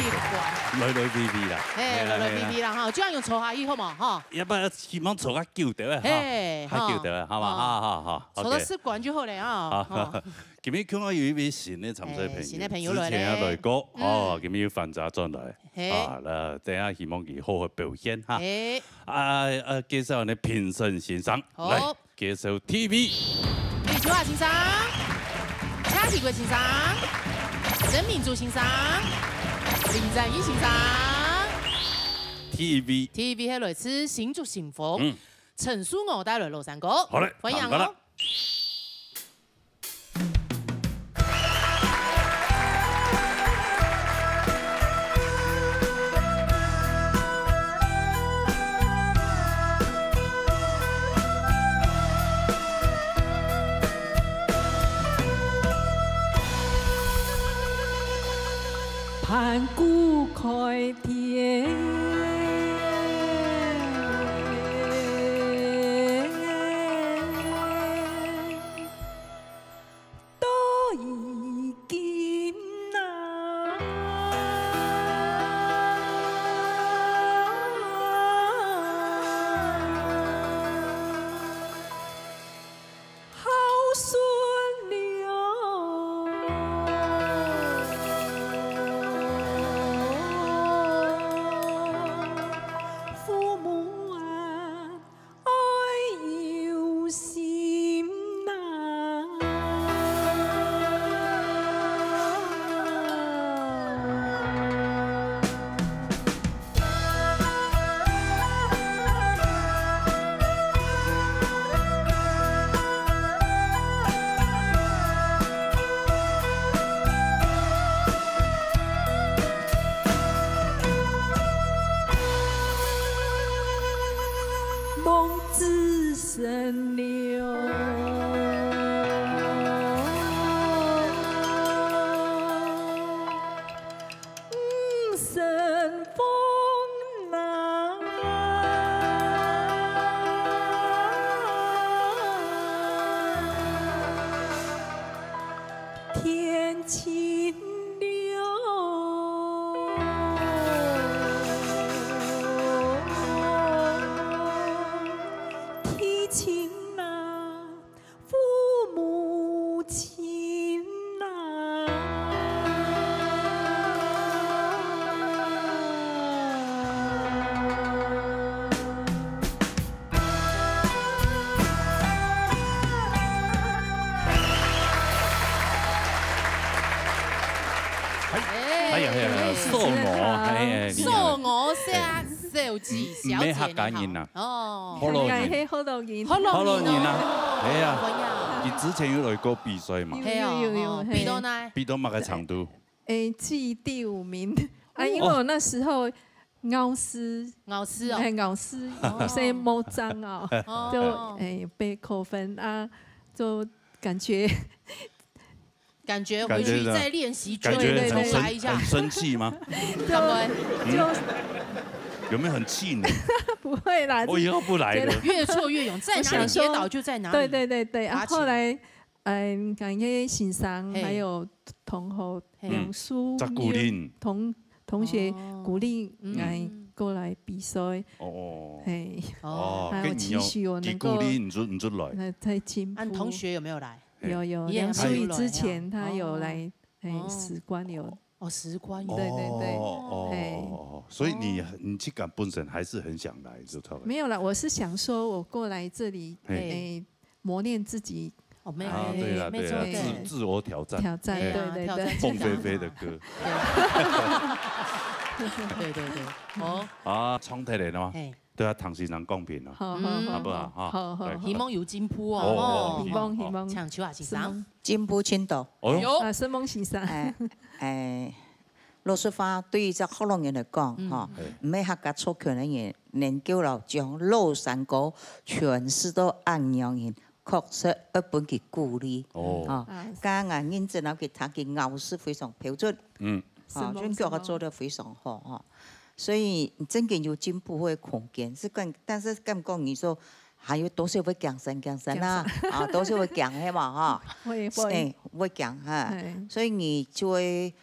來，來，V V啦。嘿，來，來，來，來。V V啦，哈，這樣有坐下去好無，哈？要不然希望坐較久點啊，哈。嘿，較久點啊，好嗎？哈。好，好，好，坐到OK。十關就好了啊，好。哈。今日看到有一位新的參賽朋友，哎，新的朋友來咧。之前也來過，嗯。哦，今日又翻查轉來。 嘿。啊，那等下希望佢好好表現哈。嘿。啊，呃，介紹呢評審先生，好。來，介紹T V。李秋華先生，蔡啟國先生，曾明珠先生，林展義先生。T V。T V係來自新竹新豐，嗯。陳淑娥帶來老山歌。好嘞，歡迎哦。聽歌啦。 盤古開天，到如今啊。 孝順了父母啊，愛有心啊。 望子成龍。 五順風啊，天清涼，地清啊。 父母親啊。哎，哎呀，哎呀，哎，受我，哎，哎，受我是啊。 小姐，小姐，毋係客家人啊。你好。哦。學老人。客家係學老人。學老人哦。學老人啊，係啊。哎呀。佢之前有來過比賽嘛。係哦，係哦，係哦，係。比到哪？比到麼个程度？誒，第五名。啊，因為我那時候咬字，咬字哦。哎，咬字，哦。有些無正哦，哦。就，誒，被扣分啊，就感覺 感覺回去再練習，感覺很生，就會出來一下。很生氣嗎？就，嗯。就有沒有很氣餒？不會啦，我以後不來了。覺得越挫越勇，在哪裡跌倒就在哪裡爬起來。我想說，對，對，對，對，啊，後來嗯，感謝先生，嘿。還有同學，嘿。老師，嗯。在鼓勵。同，同學哦。鼓勵，嗯。來過來比賽。哦。嘿。哦，還有期許我能夠你鼓勵你就，你就來。來再進步。啊，你同學有沒有來？嘿。有，有，你也還沒有來啊？梁淑儀之前她有來，哦。嘿，哦。史官有。哦，史官有。對，對，對。哦，哦，嘿。哦，哦，所以你，哦。你自家本身還是很想來，就對了。沒有啦，我是想說我過來這裡，嘿。哎， 磨練自己。哦，沒有，啊，對啦，沒錯，對啦，對。自，自我挑戰。挑戰，哎。對，對，對。對啊，挑戰自己。凤飛飛的歌。對。對，對，對。哦。啊，唱起來了嗎？嘿。對啊，唐先生公平啊。好，好，嗯。好。好不好？哈，好，好，來，好。希望有進步哦。哦，哦，哦。希望，希望。請秋雅先生。進步盡多。哦喲。啊，承蒙先生。哎，哎， 老實話，對於一個學老人來講，嗯。吼，嘿。毋係客家族群个人，能夠了將老山歌傳承到恁樣人，確實愛分佢鼓勵。哦。吼，啊。剛剛認真了去聽，佢咬字非常標準。嗯。吼，承蒙，就叫佢做得非常好，吼。所以真个有進步个空間，是感，但是感覺你說還有多少會驚聲驚聲啊，驚聲。啊，多少會驚，係嘛，吼。會，會。哎，會驚哈。嘿。所以你就會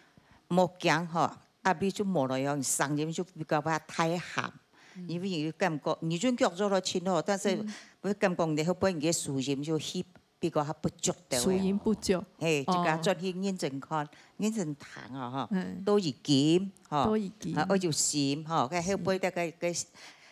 莫驚吼，壓力就無了喲，你聲音就比較較大喊。嗯。因為你感覺，你準腳做了盡好，但是嗯。會感覺你後背你个收音就去比較較不足的。收音不足。嘿，哦。自家轉去認真看，認真聽啊，吼。嗯。多一金，吼。多一金。啊，愛有心，吼，該後背大概个，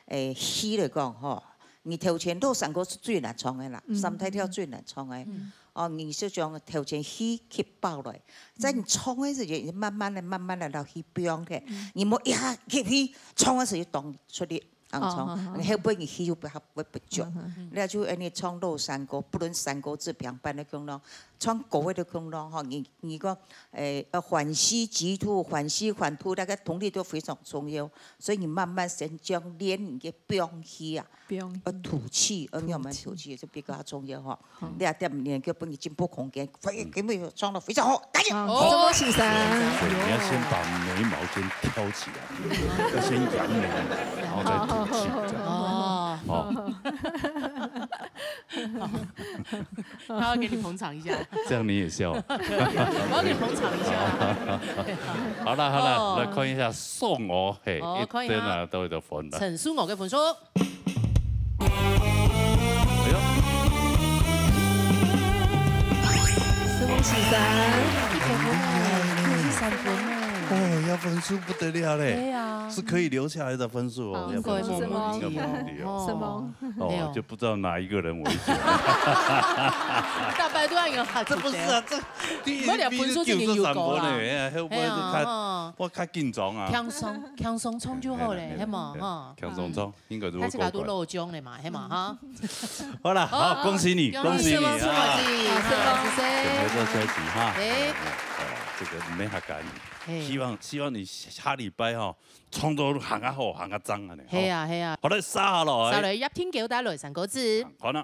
嗯。誒，戲來講，吼，你頭前老山歌是最難唱个啦，嗯。三大調最難唱个。嗯。 哦，你就將頭前氣吸飽來，嗯。在你唱个時節，慢慢的、慢慢的，然後氣放開。嗯。你莫一下吸氣，唱个時節當出力，恁樣唱，哦，好，好。你後背你氣就不，會不足。嗯，嗯，嗯。你就恁樣唱老山歌，不論山歌子、平板个共樣，唱高个都共樣吼，你，你講，誒，呃，緩吸急吐，緩吸緩吐，那個動力都非常重要。所以你慢慢先將練你个放氣啊，放氣。呃，吐氣，呃，吐氣。慢慢吐氣，就比較重要吼。 好。你啊，點練就分你進步空間，非，嗯。根本有唱得非常好，加油！好，哦。承蒙先生。對，你要先把眉毛先挑起來，要先揚眉，然後再吐氣，這樣。哦。哦。他要給你捧場一下。這樣你也笑。我要給你捧場一下。好了，好了，哦。來看一下宋哦，嘿，哦，看一下。一等啊，都有得分了。陳宋哦个分數。 哎喲。承蒙先生。九十三分呢。哦，要分數不得了嘞。對啊。是可以留下來的分數哦，哦，要分數，應該無問題哦。應該無問題哦。哦。承蒙。哦，哎喲。就不知道哪一個人為主。大家都要有客氣的。這不是啊，這第一名是九十三分呢，我連分數都沒有過啦。哎呀，後背是較，哎呀，哦。我較緊張啊。輕鬆，輕鬆唱就好咧，哎，哎，哎，係無？哎，哈。輕鬆唱。嗯。 應該就會過關。大家都老將了嘛，係嘛，哈？好啦，好，好，恭喜你，恭喜你，恭喜你，恭喜你，啊。好，謝謝。準備做下一題哈。哎。哦，這個毋免客氣。嘿。希望，希望你下禮拜吼，唱到還較好，還較讚恁樣，係啊，吼。係啊。好，來，續下來。續下來，葉天狗帶來三個字。好呢。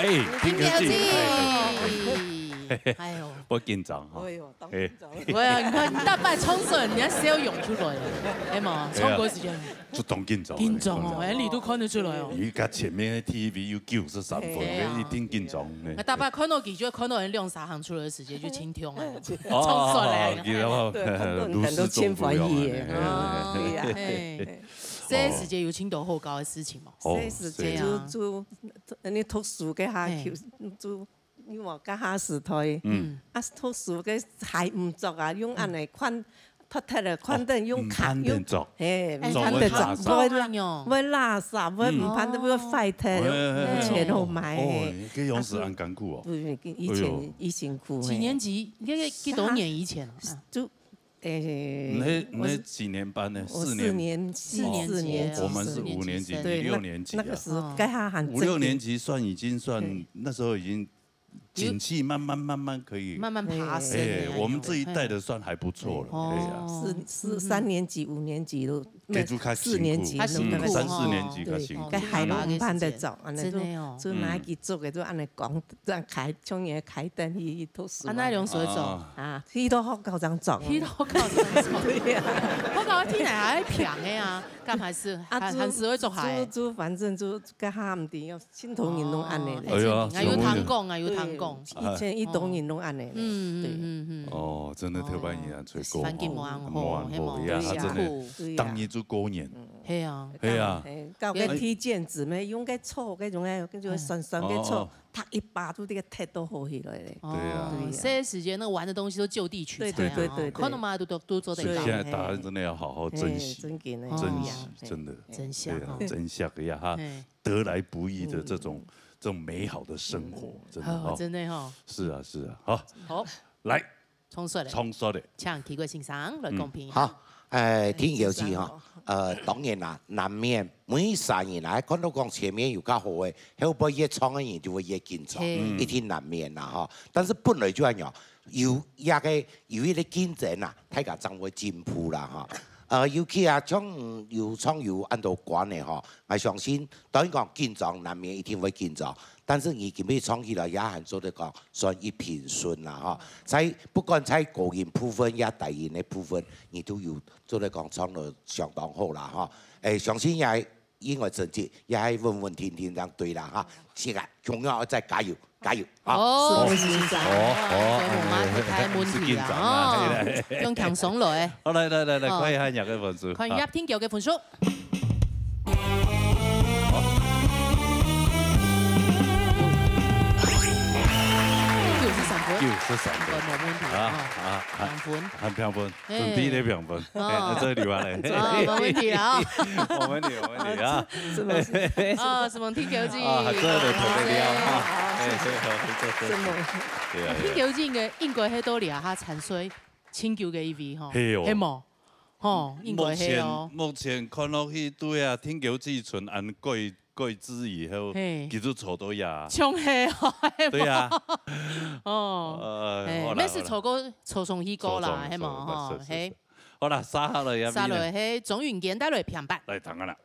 哎，聽見記，哎，哎，哎，哎，哎，哎，哎喲，我緊張哈。哎喲，當緊張。哎。喂，你看，你大擺唱出來，你還是要湧出來的，哎嘛，唱歌時間。就當緊張。緊張哦，哎，你都看得出來哦。因為佢前面的T V有九十三分，哎呀。一定緊張呢。那大擺看到佢就看到人兩三行出來的時間就輕鬆哎，哦，唱出來。哦，哦，哦，對，看到很多千歡喜耶。哎，哎，哎。哦，對呀。哎。這時間有聽到好搞的事情嗎？哦，這時間就，對啊。就，就，你讀書个下，哎。就，就 因為該下時代，嗯。啊，讀書个鞋毋著啊，用恁呢寬，脫忒了，寬等用卡，哦，用，毋通等著。嘿，毋通等著，著，會，會垃圾，會毋盼得會壞忒，哦。哎，哎，哎。錢好買，嘿。哦，這樣子恁艱苦哦。對，以前，哎喲。以前苦，嘿。幾年級？你這個幾多年以前啊？就，誒，你那，你那幾年班呢？我，四年？我四年，四年級，四年級，我們是五年級，四年級生。對，你六年級啊。那，那個時候，哦。該下還五六年級算已經算，對。那時候已經 景氣慢慢慢慢可以，慢慢爬升的，哎，我們這一代的算還不錯了，哦。哎呀。四，四，嗯。三年級、五年級都，該就較辛苦。四年級，較辛苦，嗯，三四年級較辛苦。哦，對，該鞋都毋盼得著，恁呢就，真的哦。就拿去做个，就恁呢講，這樣開，像人開燈去，去讀書啊。啊，那用手做？啊。啊，去到學校正著。去到學校正著。對呀。學校天氣還平的啊，幹嘛是，啊，還，就，還是會著鞋。就，就反正就跟他們一樣， 盡多人攏恁呢咧。哦，哎呀，哎，有聽講啊，有聽講。對，以前一多人攏恁呢咧。嗯，嗯，對。嗯，嗯。哦，真的，頭擺人啊，哦，吹過，環境無恁好，無恁好，嘿無，哎呀，真的，辛苦。對呀。當年就過年。嘿啊。嘿啊。嘿，搞个踢毽子咩，用个草，該種个，該種个酸酸个草，哦，哦。踢一把，就這個踢到好起來咧。對呀。哦，對呀。這時間那玩的東西都就地取材啊，對，對，對，對，對。看到嘛，都，都，都做得到。所以現在大家真的要好好珍惜，嘿，真的，珍惜，哦。真的。真惜，對啊，哦。珍惜一下哈。嘿。 得來不易的這種，嗯。這種美好的生活，嗯。真的哦。好，真的哦。是啊，是啊，好。好。來。唱煞咧。唱煞咧。請奇怪先生來公平。嗯。好，呃，聽友記哈，呃，當然啦，難免每一儕人啊，看到講前面有較好个，後背越唱个人就會越緊張，嘿。一定難免啦哈。但是本來就恁樣，有，也个，有一個競爭啊，大家正會進步啦哈。 呃，尤其啊，像有唱有恁多關係吼，𠊎相信，當然講緊張難免一定會緊張，但是你今日唱起來也還做得講算一平順啦吼。在，不管在高音部分也低音个部分，你都有做得講唱到相當好啦吼。誒，相信也應該成績也還穩穩定定正對啦哈。是啊，共樣愛再加油。 加油啊！哦，是，是，是。哦，哦，所以我們要去看問題了，是緊張啊，哦，嘿，來。用輕鬆來。好，來，來，來，來，哦。看一下你个分數。看一下聽友个分數。啊。九十三分。九十三分。無問題啊，啊，哦。啊，兩分。還平分。 準備咧平分，哦。哎，這裡啊嘞。哦，無問題啦，哦。無問題，無問題啊。什麼？哦，什麼天狗精？啊，這個特別厲害啊。哎，這個，這個，什麼？對啊，對啊。天狗精个應該係到這下參賽盡久个一位吼，係哦。係無？吼，應該係哦。目前，目前看落去，對啊，天狗精賰恁過 過一支以後，嘿。佢就坐到呀。像係哦，係無？對呀。哦，呃，嘿，好啦，乜係坐過，坐上去過啦，好啦。係無？坐上去，吼，坐上去，嘿。是，是，是。好啦，續下來呀，續下來，嘿，鍾雲堅帶來平板。來，聽下啦。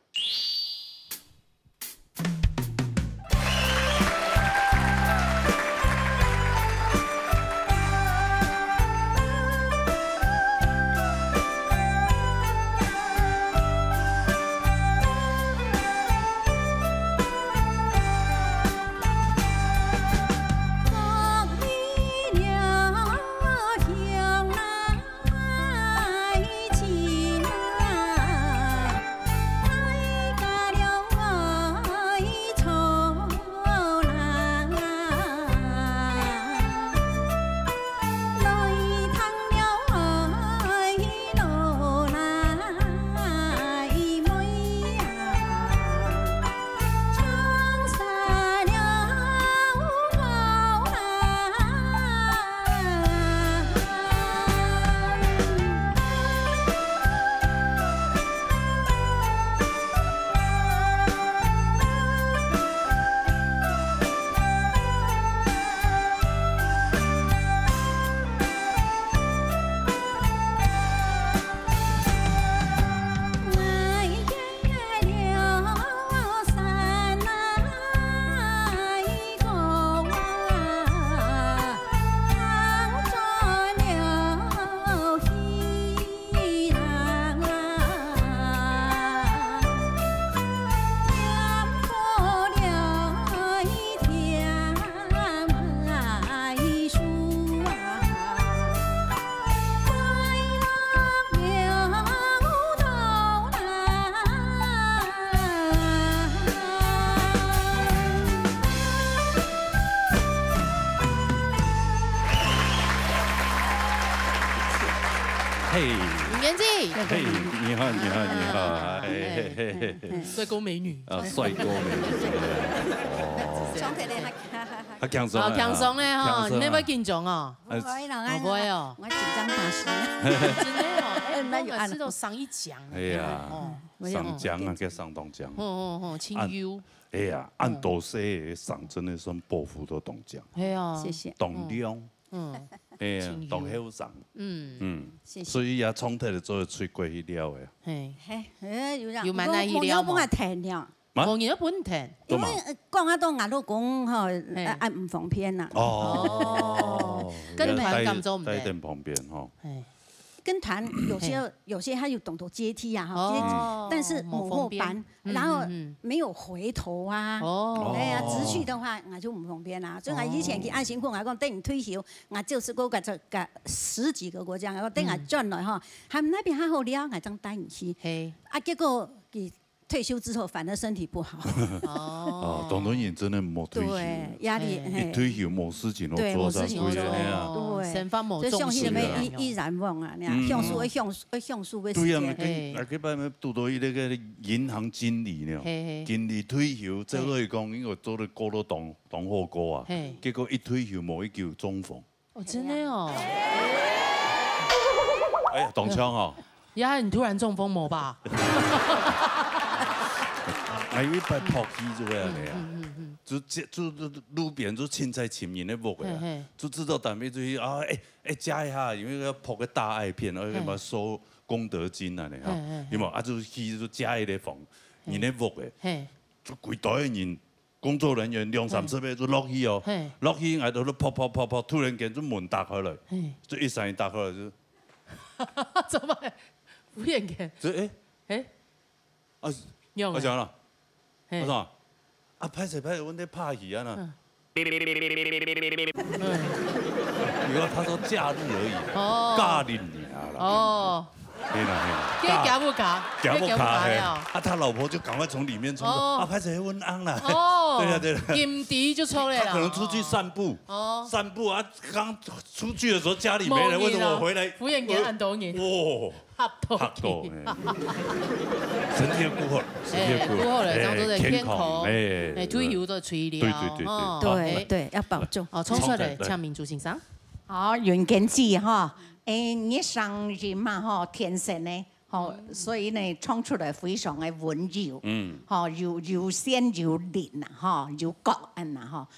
嘿，云莲姐。嘿，你好，你好，你好，啊，嘿，嘿，嘿，嘿。嘿，嘿，嘿。帅哥美女。啊，帅哥美女。哦。从头来，他，他，他，他轻松啊，哦，轻松咧吼，轻松啊。你毋會緊張哦？呃，我，我，我，我緊張大師。真的哦，哎，那有按。每次都上一讲。哎呀，哦。上讲啊，叫上当讲。哦，哦，哦，亲友。哎呀，恁多歲个上真的算報复都当讲。哎呀。谢谢。当亮。 嗯。哎呀，真有。当后生。嗯。嗯。谢谢。所以也从头就做出过去了的。嘿。嘿，哎，有人，有蛮难预料嘛。我，我，我也不能谈了。啊？我也不能谈。因为，干嘛？呃，讲啊，到俺老公吼，嘿。呃，啊，不方便呐。哦。哦。跟团敢做毋得？带，带点旁边吼。嘿。跟团有些，嘿。有些他有懂得阶梯啊，哈，哦，阶梯，但是某货班，某方面。 然后嗯，嗯，嗯。没有回头啊。哦。哎呀，直去的话，我就不方便啦。所以我以前去愛新婚，我讲等你退休，我就是过个这个十几个国家，我等我转来哈，嗯。他们那边还好聊，我正带你去。嘿。啊，结果你退休之后反而身体不好。哦。哦，当多人真的没退休。对，压力，嘿。嘿。一退休没事情好做，对，没事情好做。才不会那样。对。生活没重心。所以像那边一，一然忘啊，那样，嗯。享受，享受，享受个时间。对啊，那个，嘿。那个班拄到一个银行经理呢。 嘿，嘿。经理退休，照理讲，嘿。应该做得过到当，当好过啊。嘿。结果一退休，无一久中风。哦，真的哦。哎呀，中枪哦。呀，你突然中风没吧？哎，有一摆跑去就会安尼啊。嗯，嗯，嗯，嗯。就这，就，就路边就凊彩寻人个屋个啊，嘿，嘿。就知道单位就去啊，哎，哎，加一下，因为要跑个大爱片，然后要收功德金啊，你看，嘿，嘿，嘿。有没有？啊，就去就加一个房，嘿。人个屋个，嘿。 就几代个人，工作人员两三十个就落去哦，嘿。落去，𠊎兜就跑跑跑跑，突然间就门打开来，嘿。就一声音打开来就，怎么？忽然间？就，诶，诶，啊，仰仔？我想了，嘿。我说，啊，歹势歹势，阮咧拍戏啊呐。嗯。 嗯。以后他说假日而已，哦。假日尔啦。哦。嘿啦，嘿啦。这行不卡，行不卡，这行不卡了。嘿。啊，他老婆就赶快从里面冲出，哦。啊，歹势，阮翁啦。哦。对啦，对啦。金迪就出来了。他可能出去散步，哦。散步啊，刚出去的时候家里没人，为什么回来？敷衍给很多年。哦。 吓到。吓到，哎。身体要顾好，身体要顾好。哎，顾好了，哎，当做是健康，健康，哎，哎，退休做治疗，对，对，对，对。哦，对，哎。对，要保重。哦，冲出来，冲出来。请明珠先生。好，云莲姐哈，哎，你声音嘛哈，天生的，哈，嗯。所以呢，唱出来非常的温柔，嗯。哈，有，有仙有灵啊，哈，有角安呐，哈。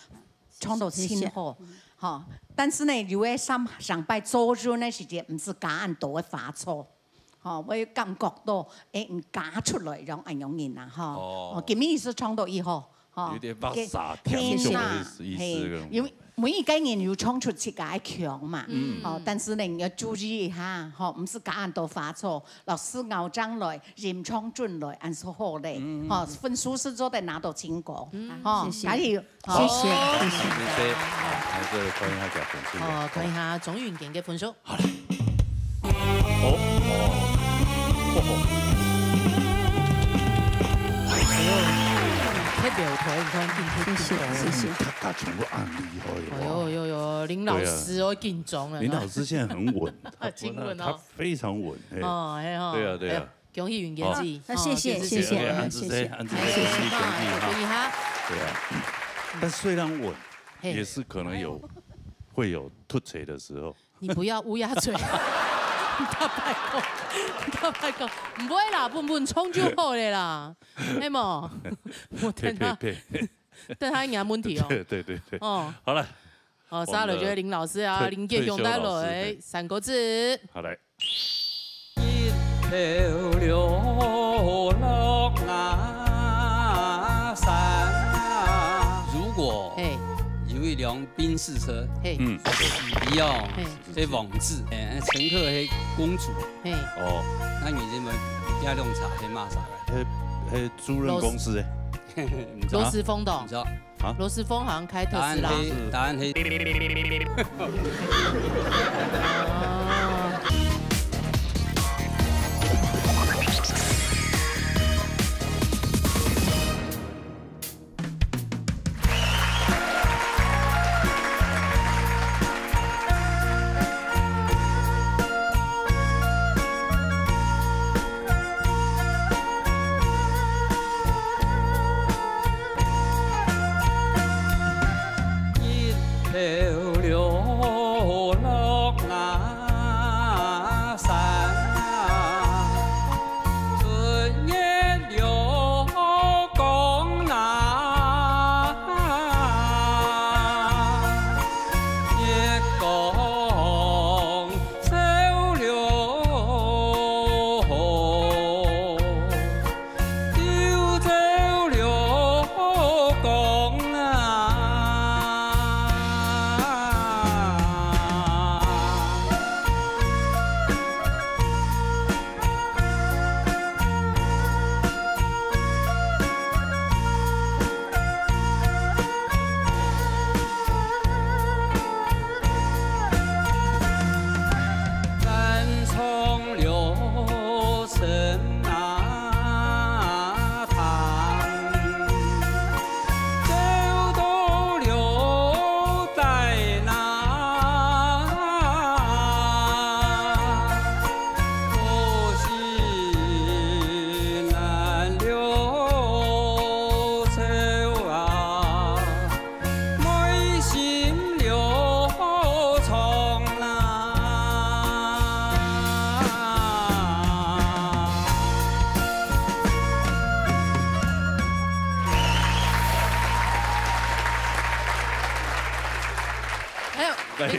唱到真好，謝謝。吼。但是呢，有个上，上擺做陣个時節，毋係加恁多个花草，吼，會感覺到，誒，毋加出來，樣恁樣人啊，吼。哦。哦，今日係唱到以後，吼。有點巴薩，嘿，甜就的意思，嘿，意思。因為每一個人有唱出自家个腔嘛，嗯。哦，但是呢，你要注意一下，吼，毋係加恁多花草，老師咬正來，吟唱準來，恁係好咧，嗯。吼，分數係做得拿到盡高，嗯。吼，謝謝。加油。 好。謝謝，謝謝。謝謝。好，還是看一下佢个分數。哦，看一下鍾雲健个分數。好嘞。哦，哦。哦吼。哎喲，特別有頭，你看，謝謝，謝謝。他，他全部恁厲害哦。哎喲喲喲，林老師，對啊。我緊張了。林老師現在很穩，他，真穩哦。他非常穩，嘿。哦，嘿吼。對啊，對啊。哎喲， 恭喜雲健姐。好。啊，謝謝，哦，謝謝，謝謝，謝謝。哎，恁仔細，謝謝。恁仔細，哎，恭喜，恭喜哈。恭喜哈。對啊，但雖然穩，嘿。也是可能有，會有凸槌的時候。你不要烏鴉嘴。大拜託，大拜託，毋會啦，穩穩唱就好了啦，係無？我等下，呸，呸，呸。等下你問題哦。對，對，對，對。哦。好了。 哦，我們的沙雷就係林老師啊，退，林健雄帶來，退休老師，嘿。三個字。一頭流落阿三。如果嘿。有一輛賓士車，嘿。嗯。是比較嘿。黑王子，哎，乘客黑公主，嘿。哦。那你認為這輛車係麼儕个？黑，黑租賃公司的。你知道？羅斯峰的哦。你知道？ 啊？羅斯峰好像開特斯拉。答案黑，答案黑。哦。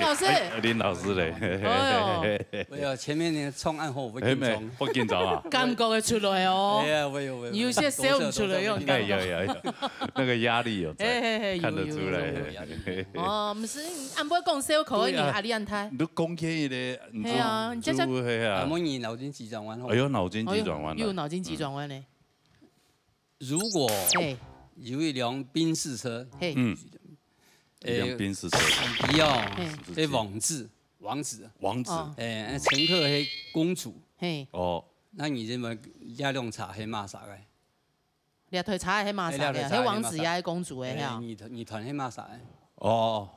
老师。哎，林老师嘞。哎呦。没有，前面那个冲暗后不紧张。哎，没，不紧张啊。感觉得出来哦。哎呀，我有，我有。你有些笑不出来哦，我有，我有。哎，有，有，有，那个压力有在，哎，哎，哎，有，看得出来。有，有，有。哦，不是，你按不讲笑可以，对啊。压力很大。你都讲起来，你就，嘿啊，你这，这，就，嘿啊。啊，莫你脑筋急转弯吼。哎呦，脑筋急转弯了。哎呦，又脑筋急转弯嘞。嗯。如果嘿。有一辆宾士车，嘿。嗯。哎，一辆宾士车。你要嘿。是，被网子，网子。网子。哦。哎，乘客是公主。嘿。哦。那你认为这辆车是骂啥个？ 掠台車个係麼儕个？哎，掠台車个係麼儕？係王子爺个公主个，哎，係啊？女團，女團係麼儕个？哦。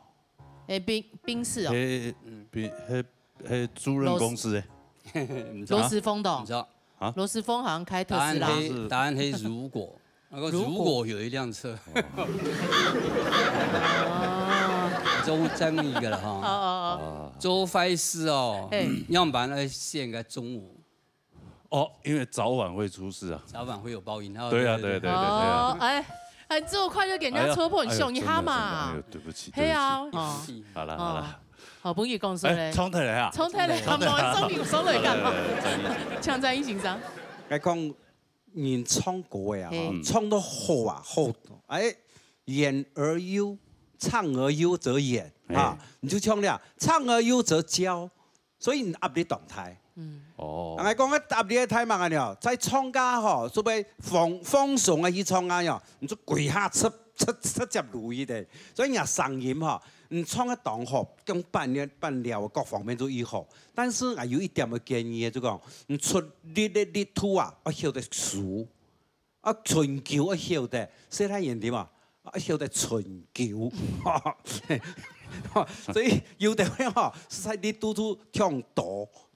係賓，賓士哦。係，嗯。賓，係，係租賃公司个。毋著。羅斯豐的哦。毋著。啊？羅斯豐好像開特斯拉。答案係，答案係如果。那個如果。如果有一輛車。哦。再問，再問一個了哈。哦，哦，哦。做壞事哦，嘿。樣般愛選个中午。 哦，因為早晚會出事啊。早晚會有報應。哦，對啊，對，對，對，對，對啊。哦，哎，哎，這麼快就給人家戳破，哎呦，你凶一下嘛。哎呦，真的，真的，哎呦，對不起，嘿啊，對不起。哦。好了，好了。哦，好不容易講出來。哎，衝突了啊。衝突了，衝突了。他們上面有衝突幹嘛？來，來，來，來，張一起。像張一起上。來講，你唱歌的啊，嘿。唱到好啊，好，哎，演而優，唱而優則演啊，嘿。你就唱了，唱而優則驕。 所以你壓力當大。嗯。哦。人家講个壓力大嘛，恁樣哦，在唱歌吼，做咩放，放鬆个去唱歌喲，你就跪下直，直，直接落去个。所以你个聲音吼，你唱个當好，講伴奏，伴奏各方面都已好。但是啊，有一點个建議，就講，你出力个力度啊，愛曉得收。 啊，伸勼愛曉得，細漢人對嘛，啊，愛曉得伸勼。所以有的人吼，實在力度就忒大，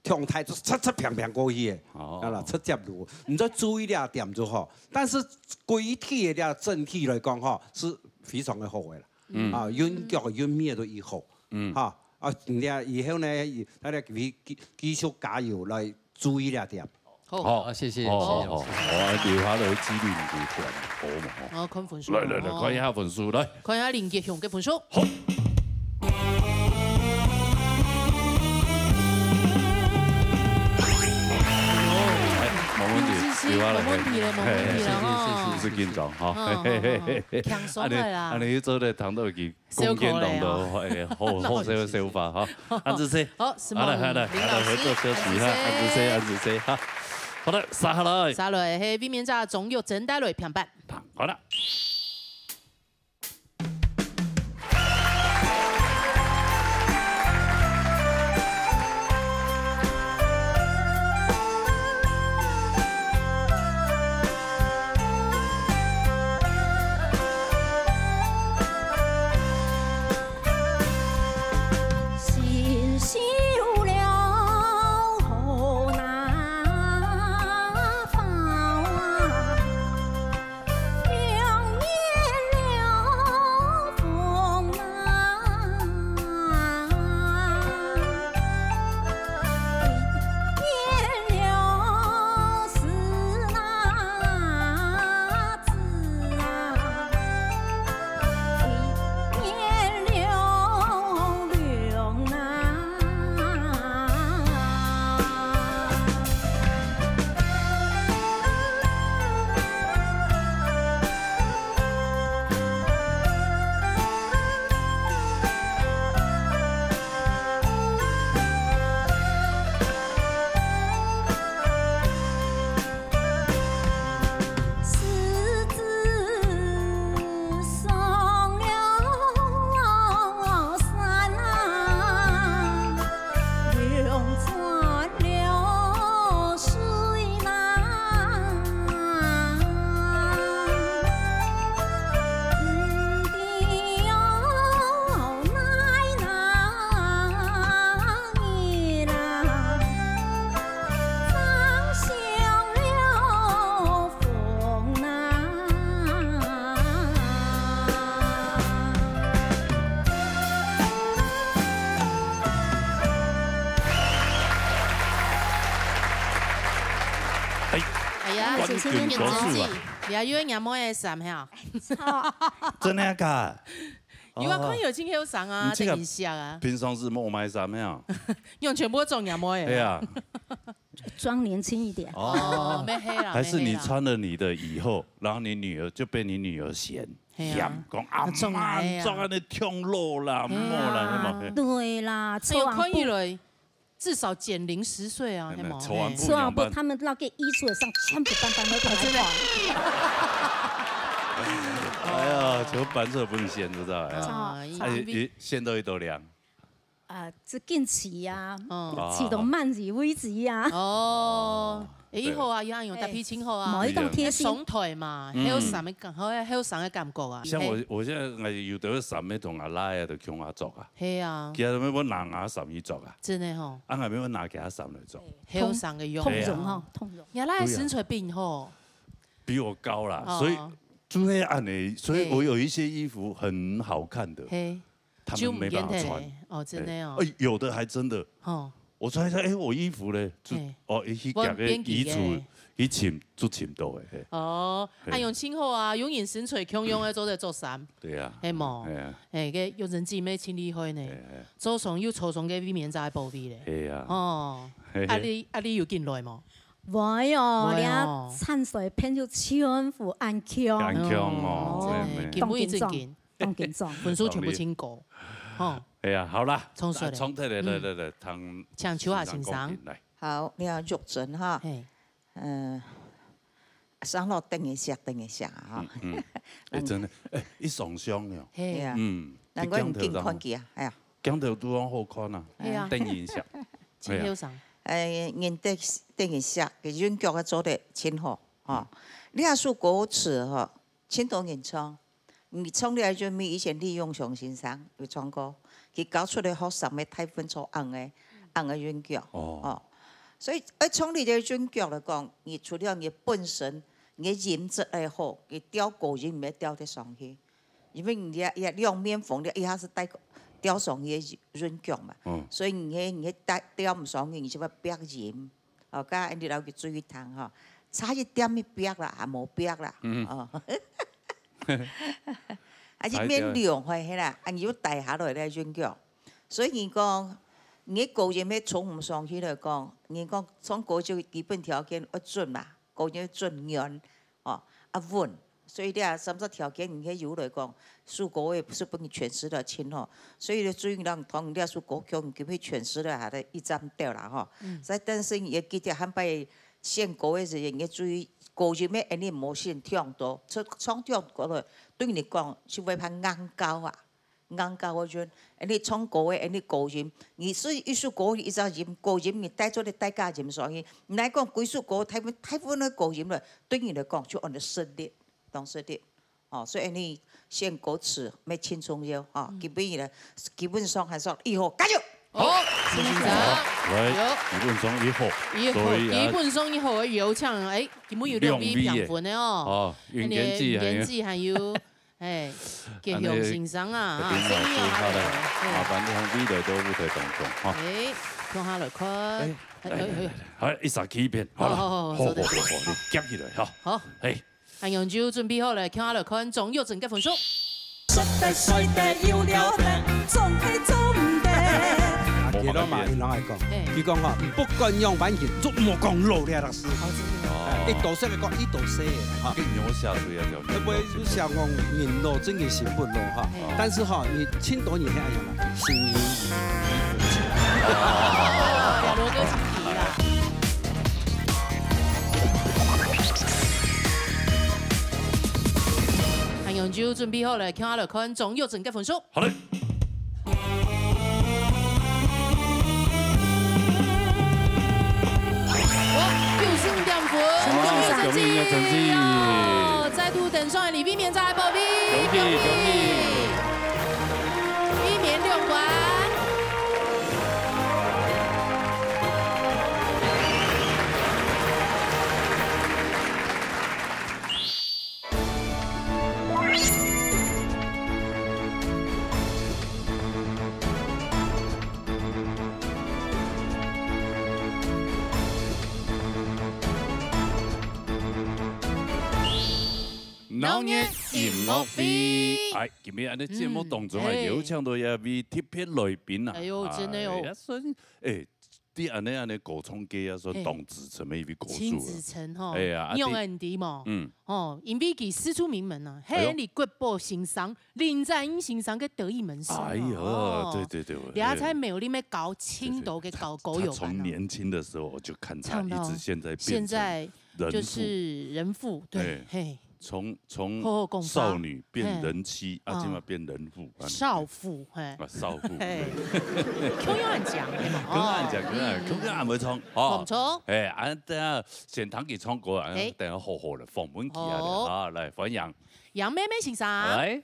忒大，就直直平平過去个，哦。啊啦，直接路，你再注意這點就好。但是歸體个這整體來講吼，是非常个好个啦。嗯。啊，韻腳个韻味都已好。嗯。哈，啊，你看以後呢，大家繼，繼，繼續加油來注意這點。 好。好，謝謝，好，謝謝老師。好，好，好，留下來个機率毋係很高嘛，吼。哦，看分數。來，來，來，哦。看一下分數，來。看一下林傑雄个分數。好。哎，無問題，有信心，留下來，無問題了，無問題了，嘿，嘿，嘿，哦。毋使緊張，哈。嗯，嘿，嘿，嘿，嘿，嘿。輕鬆个啦。恁樣，恁樣又做得談到佢 小可咧哦。貢獻當多，哎，好，好，小小法哈。安子生，好，好，來，好，來，林老師，好，來，合作休息哈，安子生，安子生，安子生哈。好的，續下來。續下來，係衛冕者鍾玉珍帶來評判。好了。 哎呀，冠軍歌手啊。你還有人家妹仔衫，係啊？真的假的？有啊，哦。看起來真後生啊，你這個等一下啊。平常時無買衫个啊？用全部裝入去个。對啊。裝年輕一點。哦，哦，沒黑啦，還是你沒黑啦。穿了你的以後，然後你女兒就被你女兒嫌，嘿啊。嫌，講，「阿媽，裝矮啊。你裝恁樣忒老啦，嘿啊。無啦，係無？」對啦，哎喲，穿啊，看起來至少減齡十歲啊，沒有，係無？穿啊，嘿。不一樣吧。穿啊，不，他們那個衣櫥上全部斑斑，都不好看。啊，真的。哎呀，全部斑色不能嫌，知道吧？啊，啊，一，一，嫌到一道涼。 啊，這近期啊，哦。這都慢熱為止啊。哦，哎，對。以後啊，有恁樣搭配真好啊。哎。某一種貼心。哎，鬆腿嘛，嗯。後生个感，好，後生个感覺啊。像我，嘿。我現在，哎，有的衫要同阿拉啊，就共下著啊。係啊。其他都要拿阿三去著啊。真的吼。啊，還要拿其他衫來著。後生个用。通融吼，對啊。通融。你阿拉身材比你好。比我高啦，哦。所以就會恁樣，所以我有一些衣服很好看的。嘿。 他們沒辦法穿。就毋見忒咧。哦，真的哦。哎，哎，有的還真的。吼。我穿一下，哎，我衣服咧，就，嘿。哦，一去夾个衣櫥，我變奇个。去尋，就尋到个，嘿。哦，嘿。啊，用真好啊，有人身材共樣个做得著衫。對啊。係無？係啊。哎，个有人姊妹真厲害呢。嘿，嘿。著上又著上个避免在保衛咧。係啊。哦，嘿，嘿。啊你，啊你有緊來無？會哦，會哦。你啊，摻水片就全部恁強。恁強哦，哦，妹妹。真的，緊不一陣緊。 當緊張。分數全部真高，吼。哎呀，好啦，衝出來。衝出來，來，嗯。來，來，聽請秋霞先生。先生講來。好，你好，玉珍哈。嘿。嗯，生了等一下，等一下哈。嗯，嗯。哎，真的，哎，一雙雙哦。嘿。對啊。嗯，難怪你緊看佢啊，哎呀。鏡頭都很好看啊。嘿啊。等一下。真後生。哎，人等，等一下，佢韻腳啊做得真好，哈。嗯。你啊，首歌詞哈，真多人唱。 你唱了就，以前李永雄先生有唱過，佢教出來學生个大部分做恁樣个，恁樣个韻腳。哦。哦。所以，愛唱這个韻腳來講，你除了你本身，你个音質愛好，你調高音毋會調得上去，因為你這，這兩面風，你一下子帶，調上去个韻腳嘛。嗯。所以你个，你个帶，調毋上去，你就會變音。 哦，該恁樣你摎佢注意聽吼，差一點仔壁啦，也無壁啦，嗯。哦。啊，一面兩回係啦，啊，你又帶下來咧，韻腳。所以你講，你个高音愛衝毋上去來講，你講唱歌就基本條件愛準嘛，高音愛準軟，哦，啊，穩。 所以這三隻條件，你係有來講，首歌个係分你詮釋了真好。所以呢，最近人同這首歌曲，你去詮釋了下个一站調啦吼。嗯。所以，但是你要記得，下擺選歌个時間，你要注意高音个，恁樣無選忒多，唱，唱忒多了，對你來講，就會怕硬高啊。 硬高个韻，恁樣唱歌个，恁樣高音，你係一首歌一隻音，高音你帶出來帶加音上去，你來講幾首歌，大部分，大部分个高音了，對你來講就恁樣順利，當順利。哦，所以恁樣選歌詞乜盡重要，哦，嗯。基本上，基本上還係一號，加油！好，先生。來，有。基本上一號，一號，所以啊，基本上一號个有請，哎，今晡有兩位評分个哦。兩位耶。哦，雲蓮姐還有。雲蓮姐還有 哎，傑雄先生啊，哈，這邊老師，好嘞，嘿。麻煩你向未來的舞台當中，哈。哎，共下來看。哎，哎，哎，哎，哎。好，一起起片，好了，好，好，好，好，好，好，好，好，好，你夾起來，哈。好。哎。恁樣就準備好了，共下來看鍾玉珍个分數。說得、說得、有了得，總係做毋得。啊，其實嘛，𠊎摎你講，嘿。佢講吼，不管仰般形，就莫講老了啦。 哦，真的哦。哎，一到歲个講，一到歲个哈。跟牛下水啊，叫牛下水。會不會就想講人老，真个心不老哈？哎。但是哈，你盡多年係恁樣啦，心意。哦，羅哥是皮啦。恁樣就準備好了，共下來看鍾玉珍个分數。 好嘞。哇，九十五點分，哇，恭喜成績，恭喜成績。哦，再度登上了李碧棉在寶貝，恭喜，恭喜。碧棉六關。 鬧熱音樂會。哎，今日恁呢節目當中啊，嗯，嘿。有請到一位特別來賓啊。哎喲，真的哦。哎，也算，哎，在恁呢，恁呢歌唱界啊，算嘿。當資深的一位歌手了。真資深吼。哎呀，啊，你用你知無？嗯。哦，因為佢師出名門啊，哎喲。係你國寶先生，林展榮先生个得意門生哦。哎喲，哦。對，對，對，你還在苗栗面搞青島个搞歌友班啊。對，對，他，他從年輕的時候我就看他，唱到一直現在變成現在就是人婦，對，哎。嘿。 從，從好好講法。少女變人妻，嘿。啊，這馬變人婦，啊。少婦，嘿。啊，少婦，嘿。對。共樣恁講，嘿嘛。共樣恁講，哦。共樣，嗯。共樣恁會唱，哦。毋錯。哎，啊，等下先聽佢唱歌，啊，嘿。等下好好來訪問佢啊，好。啊，來，歡迎。楊妹妹先生。來。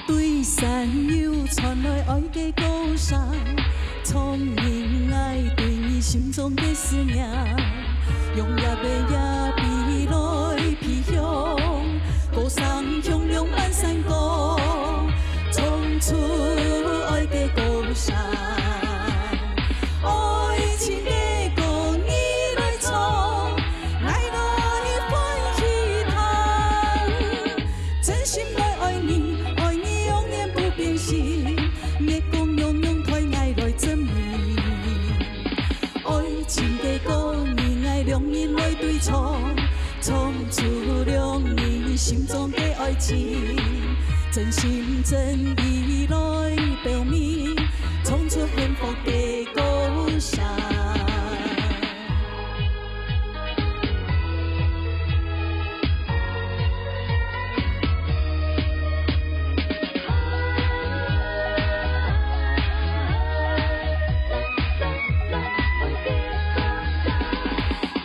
對山腰傳來愛个歌聲，唱出𠊎對你心中个思念。用葉仔葉仔來飄香，歌聲響亮滿山崗，唱出愛个歌聲。 愛情个歌你來唱，𠊎來歡喜聽。真心來愛你，愛你永遠不變心。月光熶熶代𠊎來證明。愛情个歌你𠊎兩人來對唱， 唱出兩人心中个愛情，真心真意來表明，唱出幸福个歌聲。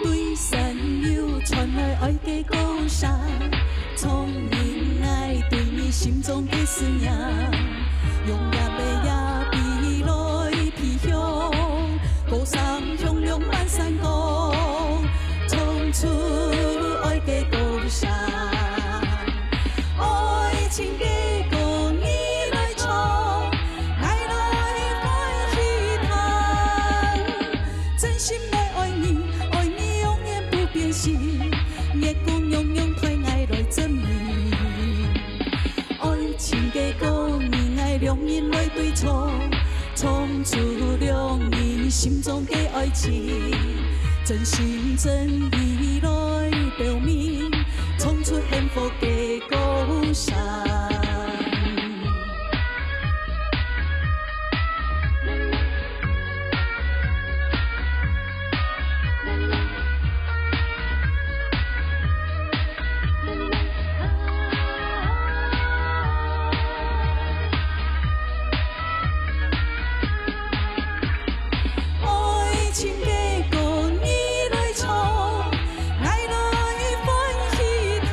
對山腰傳來愛个歌聲，唱出𠊎對你心中个思念。用葉仔葉仔來飄香，歌聲響亮滿山崗，唱出愛个歌聲。 愛情个歌你來唱，𠊎來歡喜聽。真心來愛你，愛你永遠不變心。月光熶熶代𠊎來證明。愛情个歌你𠊎兩人來對唱，唱出兩人心中个愛情。真心真意來表明，唱出幸福个 歌聲。愛情个歌你來唱， 𠊎來歡喜聽。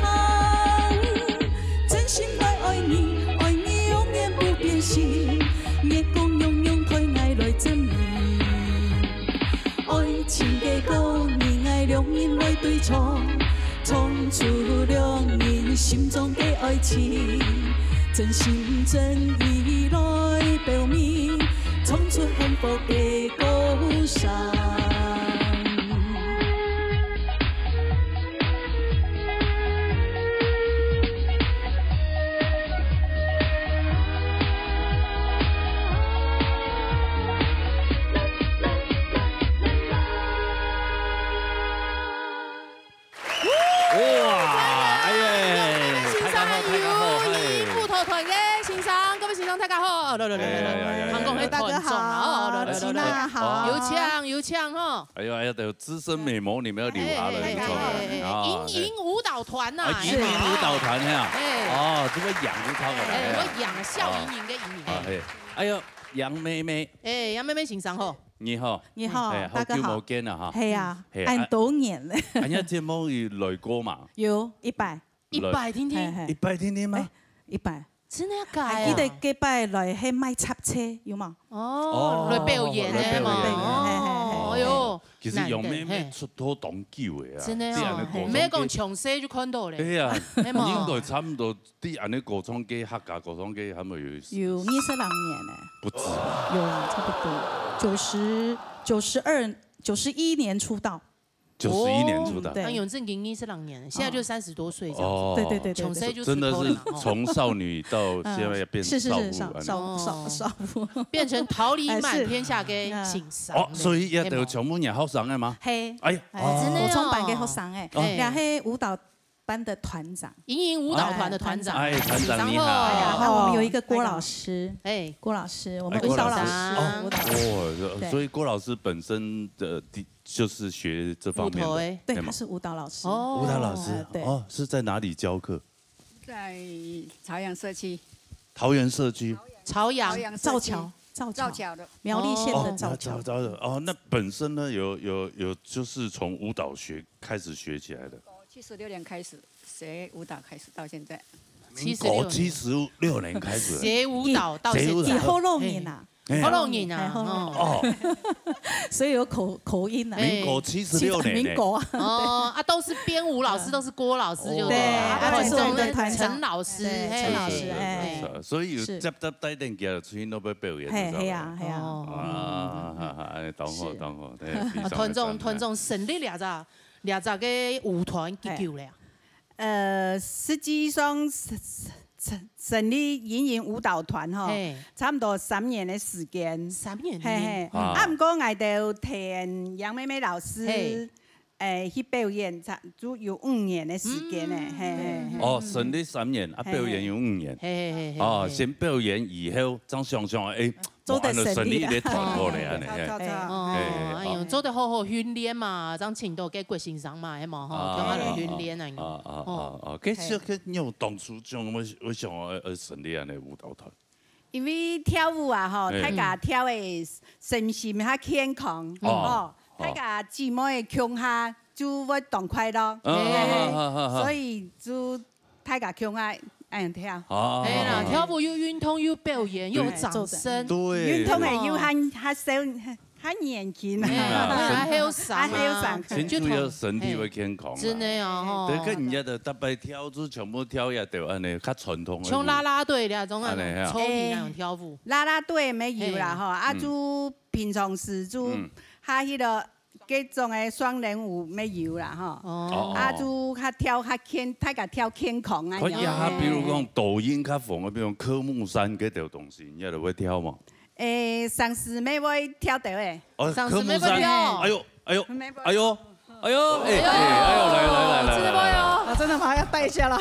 真心來愛你，愛你永遠不變心。月光熶熶代𠊎來證明。愛情个歌你𠊎兩人來對唱，唱出兩人心中个愛情。真心真意來表明，唱出幸福个 歌聲。哇，哎呀，先生，大家好，大家好，有禮儀舞蹈團个先生，各位先生，大家好。來，來，來，來，來，哎，哎，哎，哎，哎。還講係團長啊，哦，來，來，來，來。大家好。有請，有請吼。哎呦，哎呀，都資深美魔，你們要留下了，哎，哎，哎，你看，哎，哎，哎，啊，銀銀舞蹈團呐，啊，銀銀舞蹈團，嘿啊。哎。哦，這個洋就差不多，哎，哎。我洋，笑盈盈个盈盈。啊，嘿。哎呦，楊妹妹。哎，楊妹妹先生吼。 你好。你好，哎，大家好。好久無見了哈。係啊，嘿，恁多年了。哎，恁樣節目有來過嘛？有，一擺。一擺定定？嘿，嘿。一擺定定嗎？哎，一擺。真个假个？還記得該擺來係賣插車，有無？哦，哦，來表演个嘛。來表演。表演，嘿，嘿，嘿。哦，哎喲。其實楊妹妹出道當久个啊，真个哦，毋係講從細就看到咧，對啊，應該差毋多，對恁呢歌唱界、客家歌唱界，還無有二十零年呢，不止，有啦，差不多九十九十二九十一年出道，九十一年出道，對，那有正經二十零年，現在就三十多歲這樣子，對對對，從細就出道了嘛，真的是從少女到現在變少婦，少少少少婦，變成桃李滿天下个欣賞，哦，所以也得全部人學生个嗎？嘿，哎呀，真的哦，國中班个學生哎，也係舞蹈班的團長，瀛瀛舞蹈團的團長，哎，團長你好，然後我們有一個郭老師，哎，郭老師，我們舞蹈老師，舞蹈，哦，所以郭老師本身的就是學這方面的，對，他是舞蹈老師，舞蹈老師，對，哦，是在哪裡教課？在朝陽社區。桃園社區。朝陽，造橋，造橋，造橋的。苗栗縣的造橋。哦，造橋，哦，那本身呢，有有有，就是從舞蹈學開始學起來的。七十六年開始學舞蹈，開始到現在。民國七十六年開始學舞蹈到現在，學舞蹈，以後六年啊。 好容易啊，哦，所以有口口音啊。民國七十六年，民國啊，哦啊，都是編舞老師，都是郭老師，就對，啊，團長跟陳老師，陳老師，哎，所以有接接帶等佢出去那邊表演，嘿，嘿啊，嘿啊，啊，當好當好，團長團長成立了咋，了咋个舞團幾久了？ 呃，實際上成成成立瀛瀛舞蹈團吼，差毋多三年个時間。三年，嘿嘿，啊毋過𠊎兜跈楊妹妹老師，誒去表演，差就有五年个時間呢，嘿嘿嘿。哦，成立三年啊，表演有五年，嘿嘿嘿嘿，哦，先表演以後，正想想，誒， 做得成立个團好咧，恁呢，哦，哎喲，做得好好訓練嘛，正請到該郭先生嘛，係無吼，共下來訓練啊。啊啊啊啊！該這个你有當初就為為什麼愛愛成立恁呢舞蹈團？因為跳舞啊吼，大家跳个身心較健康，吼，大家姊妹共下就會當快樂，所以就 大家共下恁樣跳。哦，係啦，跳舞又運動又表演又掌聲，對，運動个又還還少還年輕，還後生，還後生，先主要身體會健康，真个哦吼。對，跟人家的大擺跳就全部跳也得恁呢，較傳統个，像啦啦隊那種啊，恁呢啊，抽皮那種跳舞，啦啦隊沒有啦吼，啊就平常時就，還迄個 該種个雙人舞乜有啦吼，哦，啊就較跳較健，大家跳健康啊。可以啊，比如講抖音較紅个，比如科目三該條東西，你也會跳嗎？誒，上次乜會跳到誒。哦，科目三，哎呦哎呦哎呦哎呦，哎哎哎呦，來來來來來來，啊，真的嗎？要帶一下了。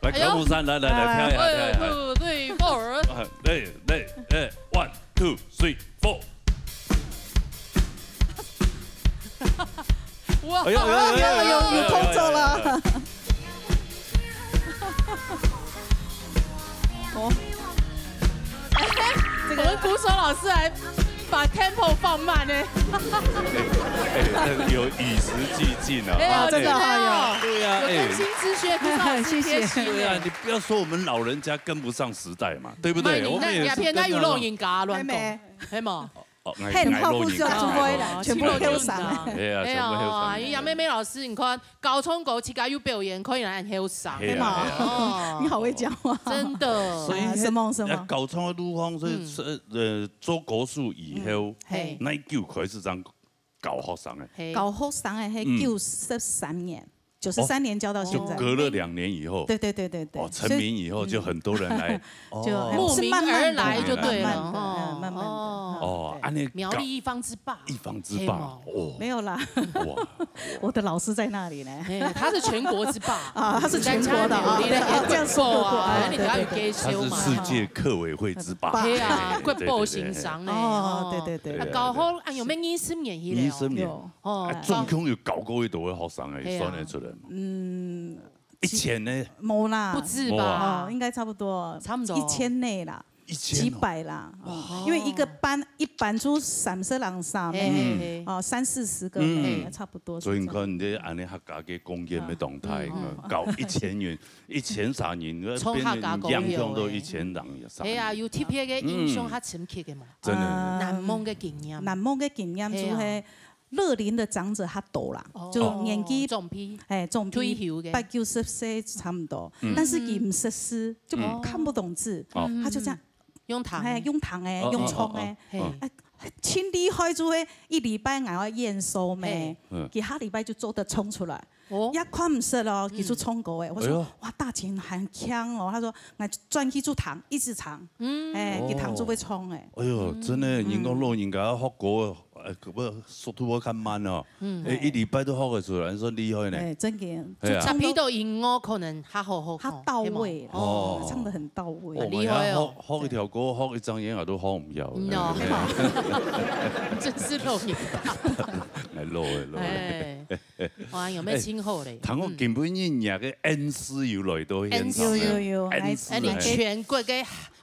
來，科目三，來來來，跳一下，跳一下。One, two, three, four。啊，來來，誒，one, two, three, four。 哇，哎呦哎呦哎呦哎呦，有有有偷走了。哦，我们鼓手老师还把 tempo 放慢呢。哎，那个有与时俱进啊。哎呀，真的哎呀，对啊，有更新资讯，鼓手老师贴心。对啊，你不要说我们老人家跟不上时代嘛，对不对？我们也是跟得上。老人家乱讲，系吗？ 哦，很好，不就就會全部後生。哎呀，全部後生。哎呀，妹妹老師，你看，高中高自家有表演，可以來很後生。係啊，係啊。哦，你好會講話。真的。所以什麼什麼？高中个路況，所以呃，做國術以後，嘿，那久開始正教學生个。教學生个，嘿，九十三年。 九十三年教到現在，就隔了兩年以後，對對對對對，哦，成名以後就很多人來，就慕名而來就對了，慢慢的，慢慢的，哦，啊，那苗栗一方之霸，一方之霸，哦，没有啦，哇，我的老师在那裡呢，哎，他是全国之霸啊，他是全国的啊，这样说不过啊，你不要有 他是世界客委会之霸，对啊，国宝欣赏呢，哦，对对对，啊，高好啊，有没有二十年以来？二十年，哦，总共有教过几多个学生诶，算得出来吗？嗯，一千呢？没啦，不止吧？哦，应该差不多，差不多一千内啦，一千哦，几百啦，哦，因为一个班一班就三十人上，嘿嘿嘿，哦，三四十个，嗯，差不多是这样。所以你看，你这安尼客家个贡献要当大，嗯，教一千人， 一千三人，从客家公园影响到一千人以上。系啊，有特别个印象，较深刻个嘛。真的，难忘个经验。难忘个经验就系，樂齡的長者較多啦，哦。就年紀，哦，重批。哎，重批，退休个。八九十歲差不多，嗯。但是佢毋識字，就嗯。看不懂字，哦。他就這樣，用讀个。哎，用讀个，哦，用唱个。哦，哦，哦，嘿。哦。哎，真厲害，就係一禮拜𠊎愛演說咩，嘿。嗯。佢下禮拜就做得唱出來。 哦。也看毋識咯，嗯。佢就唱歌誒。我說：哎喲。「哇，大琴還強哦。」他說：「那轉去就彈，一直彈。」嗯。哎，哦。佢彈就會唱誒。哎喲，真的，嗯。人講老人家學歌，哎，可不速度要較慢哦。嗯。哎，一禮拜都學得出來，你說厲害呢。哎，真的，哎呀。就唱到差不多音樂可能較好，好，較到位啦，哦。唱得很到位。哦，厲害哦。哎呀，學，學一條歌，學一張演啊，都學毋曉了。嗯哦，對不對？真是老人家。哎，老了，老了。哎。 哇，有沒有今後咧？哎，聽講今晡日你个恩師有來到現場呢。恩師。有，有，有，恩師，哎，你全國个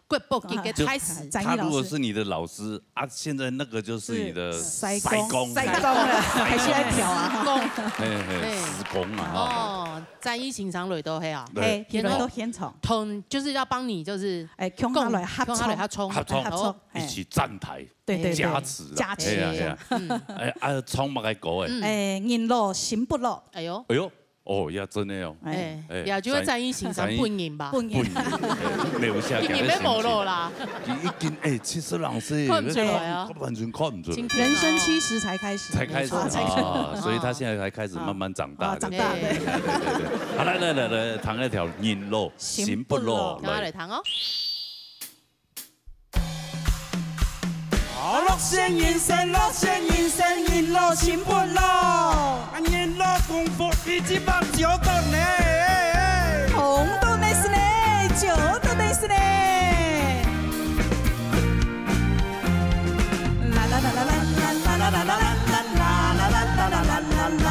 國寶級个大師。就，他如果是你的老師，啊，現在那個就是你的師公。師公了，還是要調啊。師公。嘿，嘿，哎。師公啊，哈。哦，詹益形常來到，嘿啊。對。嘿，天哦。來到現場。同，就是要幫你，就是哎，共下來合唱。共下來合唱。合唱，哦。一起站台。 對，對，對，加持啦。加持。哎呀，哎呀。嗯。哎，啊，唱麼个歌誒？嗯。哎，人老心不老。哎喲。哎喲，哦，也真的哦。哎。哎，也就係詹益形常本人吧。本人。本人，哎，留下佢个心情。已經無了啦。佢已經，哎，七十零歲，看毋出來啊。完全看毋出來。今天啊。人生七十才開始。才開始啊，沒錯，才開始。所以他現在才開始慢慢長大，哦，長大，對不對？對。對，對，對，對。好，來，來，來，來，彈一條人老心不老，心不老。來。大家來聽哦。 樂善人生，樂善人生，人老心不老。人老功夫一直棒，就到你。紅豆奶丝呢，就到奶丝呢。啦啦啦啦啦啦啦啦啦啦啦啦啦啦啦啦啦啦。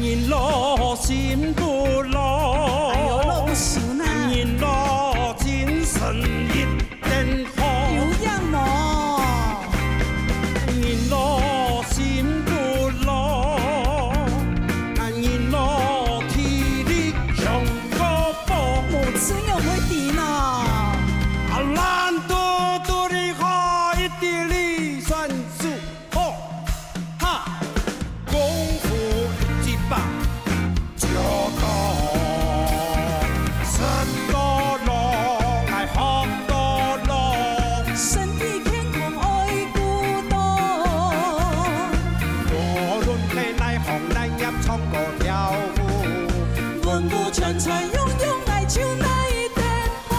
人老心不老，哎喲，老不朽呢。人老精神一定好。有影無？人老心不老，人老體力強過寶。無吃用會甜哦。啊，懶嘟嘟的好，一滴哩算數。 好，哈，功夫一把就到，食到老，愛學到老。身體健康愛顧到。無論係哪行哪業，唱歌跳舞，文武全才，樣樣愛就哪一點 好，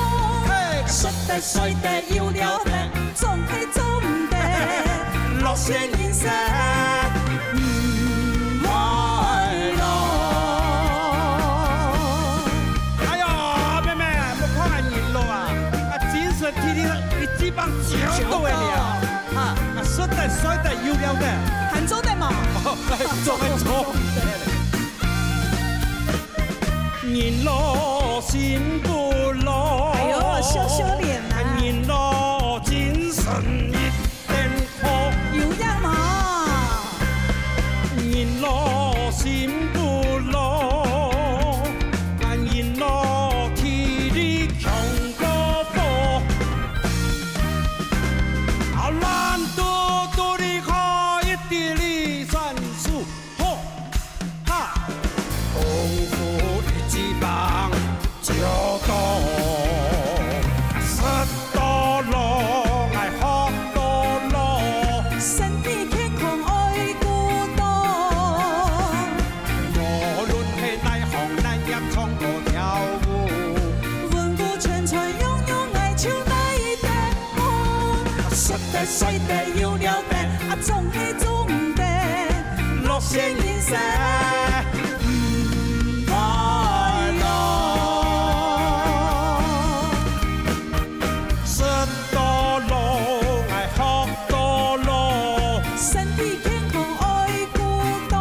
嘿。食得、睡得、有了得，總係做毋得，樂善人生毋會老。哎喲，阿妹妹，莫看𠊎人老啊，啊，精神體力一直棒就到位了。啊，食得、睡得、有了得，還做得無？做得做。 人老心不老。哎喲，羞羞臉啊。人老精神一定好。有影無？人老心不老，人老體力強過寶。啊，懶嘟嘟的好，一滴哩算數。 好，哈，功夫一枝棒，就到，食到老，愛學到老。身體健康愛顧到。無論係哪行哪業，唱歌跳舞。文武全才，樣樣愛就哪一點好。食得、睡得、有了得， 啊，總係做毋得，樂善人生毋會老。食到老，愛學到老。身體健康愛顧到。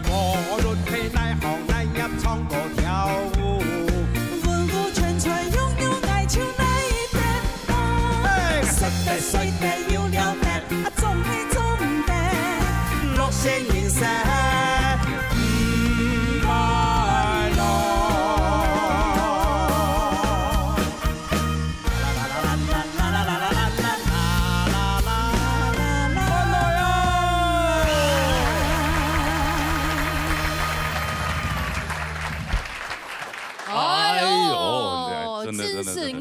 無論係哪行哪業，唱歌跳舞。文武全才，樣樣愛就哪一點 嘿，食得、睡得、有了得，啊，總係做毋得，樂善人生毋會老。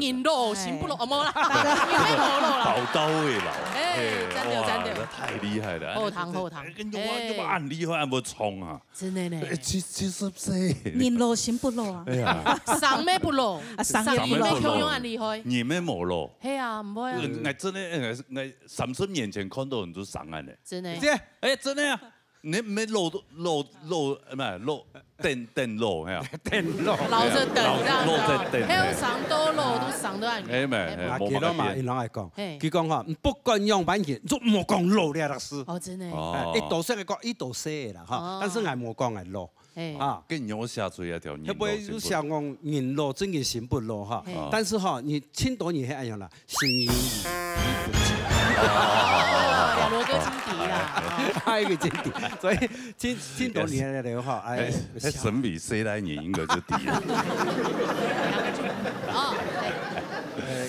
人老心不老，哦，無啦，人無老啦。寶刀未老。哎，嘿，真的，哇，真的。那太厲害了。後堂，後堂。哎，跟我，哎。我恁厲害，恁會衝啊。真的呢。哎，七，七十歲。人老心不老啊。哎呀。生乜不老，啊，生乜不老。生乜共樣恁厲害。人乜無老。係啊，毋會啊。嗯，𠊎真的，哎，𠊎三十年前看到你就生恁呢。真的。這，哎，真的啊。 你，你老，老，老，毋係，老，等，等老，係啊。等老。老著等這樣子啊，老，老著等，後生多老都生得恁樣。哎，咩，哎，啊，無，其實嘛，無，佢攏愛講，嘿。佢講吼，不管樣般形，就莫講老這個字。哦，真的。哦。哎，一到歲个講，一到歲个啦，哈。哦。但是𠊎無講𠊎老，嘿。啊。跟你有寫出一條人老心不老。該不會就想講人老，真个心不老哈。嘿。但是哈，你盡多人係恁樣啦， 心已，已不見。哦，羅哥真知啦，哦。還有一個真知，所以盡，盡多年來的話，哎，哎，那審美誰來你應該就知了。哦，對。呃，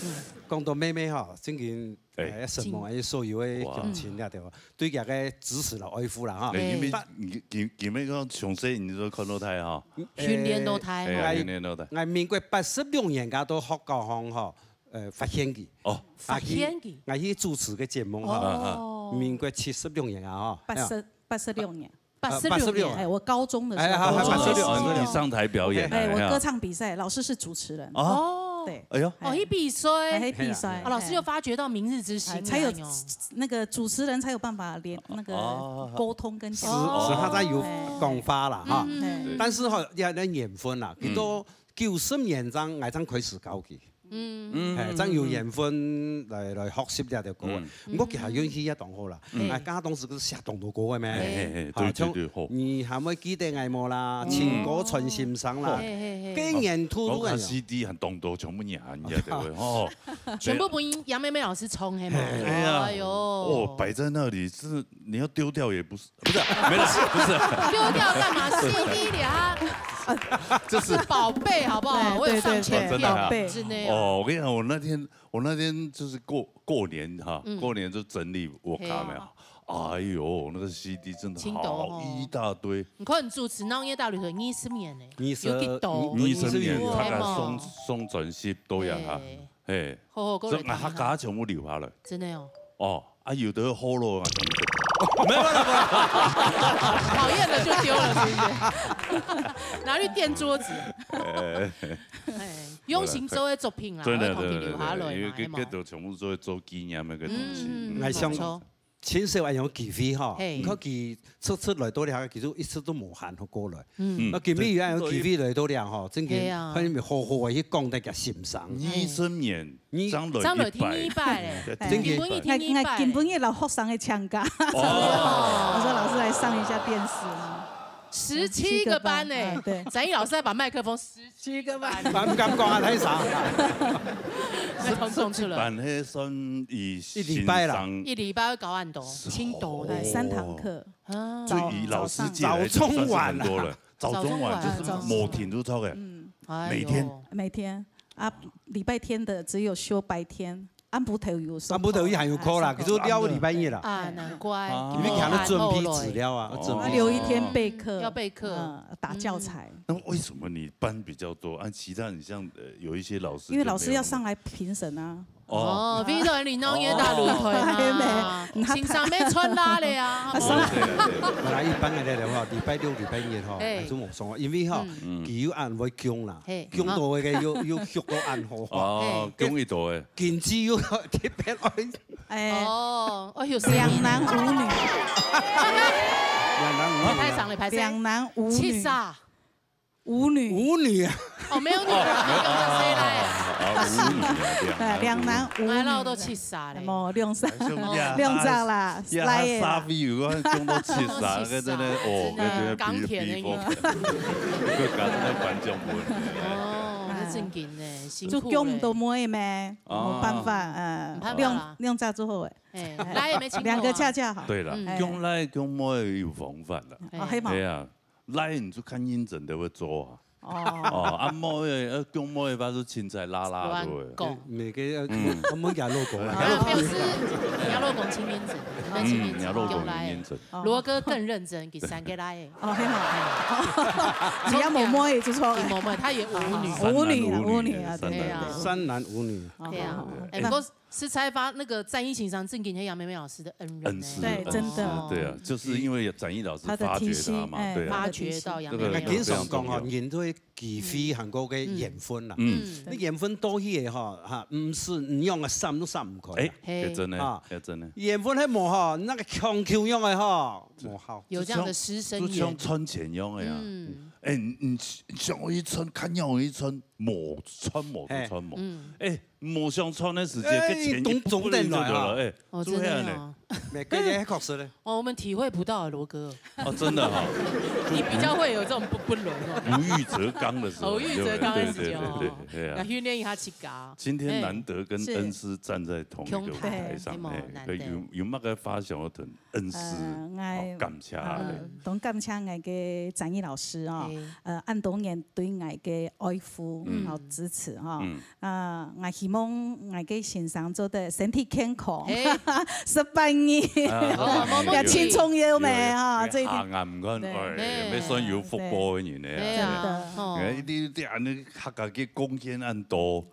講到妹妹哈，正經，哎。哎，承蒙，哎，所有的鄉親了，對吧？對佢个支持了，愛護了哈。哎，因為但你，你，你們講從細你就看到他哈。訓練到他哈。哎呀，哎，訓練到他。𠊎民國八十六年，佢到學校項哈， 呃，發現佢。哦。發現佢。𠊎去主持个節目哈。哦。民國七十六年啊，哈。八十，八十六年。八十六年。哎，我高中的時候。哎，好，好，八十六，哦，你上台表演，哎，哎，我歌唱比賽，老師是主持人。哦。對。哎喲。哦，去比賽。哎，去比賽。哦，老師又發掘到明日之星，哎，才有哎喲。那個主持人才有辦法連，那個哦。溝通跟講話。使，使他才有講法啦，哈。嗯。但是哈，也，也緣分啦，嗯。佢到九十年正，𠊎正開始教佢。 嗯。哎，正有緣分來，來學習這條歌。嗯。毋過佢還運氣也當好啦。嗯。哎，剛剛當時佢寫當多歌个咩？嘿，嘿，嘿，啊，對，對，對，好。像你還會記得𠊎無啦，嗯。情歌傳心聲啦，嘿，嘿，嘿。該年度都有。我看CD還當多，全部拿人家的，哦。吼。全部分楊妹妹老師唱，嘿嘛？嘿，哎呀。哎喲。哦，擺在那裡，是，你要丟掉也不是，不是啊，沒了，不是啊。丟掉幹嘛？CD裡啊。就是是寶貝，好不好？對，我有上千片，對，對，對，哦，真的啊。寶貝。是那樣。哦，我跟你講，我那天，我那天就是過，過年哈，嗯。過年就整理屋下有沒有？嘿。哎喲，那個CD真的好一大堆。真多哦。你看，主持人也到底有二十年呢，二十，有幾多？二十年，大概上，嘿嘛。上專輯都有哈。嘿。嘿。好好，各位聽一下。所以𠊎客家全部留下來。真的哦。哦。 啊，有的好了啊。沒有了，沒有了。討厭的就丟了，是不是？拿去墊桌子。哎。哎，用心做的作品啦，真的，會同你留下來嘛，真的，真的，因為這，有沒有？這都全部都會做紀念那個東西。嗯，嗯，嗯，𠊎想，沒錯。盡少恁樣機會哈，嘿。你看佢出，出來到這，其實一直都無閒好過來。嗯。嗯。那今日有恁樣機會來到這哈，真个，嘿啊。可以好好个去講大家心聲。二十年 你張磊一百。張磊聽一百嘞，對，聽一百。今晡日聽一百嘞。𠊎，𠊎今晡日摎學生个請假。哦。我說老師來上一下電視嘛。十七個班呢，哎，對。展翼老師還把麥克風十七個班。敢，敢講啊，太長。麥克風送出來。十七班，那算一，一禮拜啦。先生。一禮拜會教恁多，真多呢。哎，三堂課。啊。所以以老師界來講，早中晚啊。算是很多了。早中晚。早中晚就是沒停就超過。嗯。哎喲。每天。每天。 啊，禮拜天的只有休白天，暗晡頭有上課。暗晡頭佢還有課啦，啊，可是了禮拜日啦。啊，難怪。啊。因為佢還要準備資料啊，哦。準備。啊，留一天備課，要備課。嗯，打教材。那為什麼你班比較多？啊，其他你像，呃，有一些老師就沒有那麼，因為老師要上來評審啊。哦。哦，比如說你弄一大堆嘛，哦。先生沒穿拉了呀。啊，上來。哦，對，對，對。本來一般个來講吼，禮拜六、禮拜日吼，哎。還是無上課，因為吼，嗯。佢又恁會囥啦。 嘿。囥到該个又，又畜到恁好。哦，嘿。囥一道个。經濟又特別愛。哎。哦，哎喲，兩男五女。兩男五女啊。太長了，拍手。兩男五女。七殺。五女。五女啊。哦，沒有女兒，哦，沒有女兒，誰來？哦，哦，哦，五女啊，這樣。哎，兩男五女。哎，那我都七殺嘞。哦，兩殺。哎，兄弟啊，兩殺啦，哎呀，來的啦。沙比有個囥到七殺，哦，七殺，該真的，哦，真的，該真的比，鋼鐵那個。比，比，比，比，比，比，比，比，比，哦，那正經呢。 辛苦咧。就囥到妹咩，哦。無辦法，呃，沒辦法啦。兩，兩隻就好誒。哎，來也沒請過啊。兩個恰恰好。對了，嗯。哎。囥倈囥妹有方法了。哎。哦，係嘛。對啊，倈你就較認真个會做啊。哦。哦，啊妹，呃，囥妹个話就凊彩拉拉个。亂講。每個，呃，嗯。我們家老公啊。啊，表示你家老公真認真。嗯，若老公有認真。羅哥更認真，佢三個倈仔。哦，係嘛。只要妹妹就著了。妹妹，他也舞女。舞女啊，舞女啊，對啊。三男舞女。對啊。哎，不過實在發那個展翼先生正經係楊梅梅老師的恩人呢。恩師，對，真的。恩師，對啊，就是因為展翼老師發掘他嘛，對啊。發掘到楊梅梅老師。這個經常講哦，人都會 機會還過个緣分啦。嗯。你緣分到去个吼，哈，毋係你樣个閃都閃毋開啦。哎，係真个，啊，係真个。緣分係無吼，那個強求樣个吼，無效。有這樣的師生緣。就像賺錢樣个啊。嗯。哎，你，你想要一寸，看要一寸，無賺無都賺無。哎，無想賺个時間，哎，个錢一不不就來了，哎，哦，真的哦。每個月還考試嘞。哦，我們體會不到啊，羅哥。哦，真的哈。你比較會有這種不，不倫哦。無欲則剛的時候，哦，無欲則剛的時候，對，對，對，對，對啊。要訓練一下自家。今天難得跟恩師站在同一個舞台上，哎，有，有麼个話想要同恩師，呃，𠊎，哦，感謝啊。呃，當感謝𠊎个展翼老師哦，呃，恁多年對𠊎个愛護，嗯，還有支持哈。嗯。 啊，𠊎希望𠊎个先生做得身體健康，十八年，也青春有美哈，這一點。下眼看，哎，也算有福報个人呢。對啊，真的。哎，你，你恁樣客家个貢獻恁多，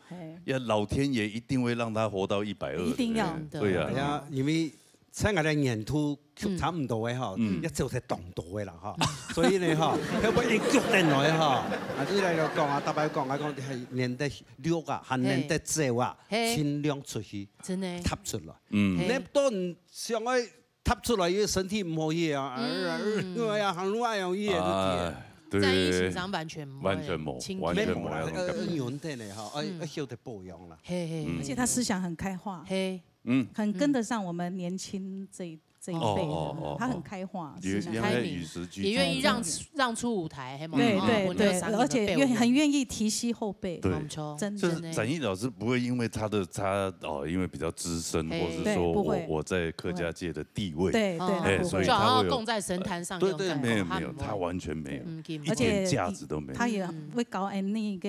也老天爺一定會讓他活到一百二。一定要。對啊。哎呀，因為 像𠊎个年度差毋多个吼，也走忒當多个啦吼。所以呢吼，後尾一腳等來吼，啊，對來講啊，大家講啊，講係年得六啊，還年得走啊，盡量出去，真的，踏出來。嗯。你都想愛踏出來，因為身體毋好去啊，哎呀，行路哎容易啊，對。展翼先生完全無，完全無，完全無那種感覺。呃，有點呢吼，哎，要曉得保養啦。嘿嘿，而且他思想很開化。嘿。 嗯，很跟得上我們年輕這一，這一輩的，哦，哦，哦，他很開化，也，是嗎？也很與時俱進。也願意讓，讓出舞台，還蠻好。對，對，對，而且願，很願意提攜後輩，對。沒錯，真的。就是展翼老師不會因為他的，他，哦，因為比較資深，或是說我，對，不會。我在客家界的地位，對，對，哎，他不會。所以他會有，就好好供在神壇上那種感覺，對，對，沒有，沒有，他不會。他完全沒有，嗯，一點價值都沒有。而且他也會教恁樣个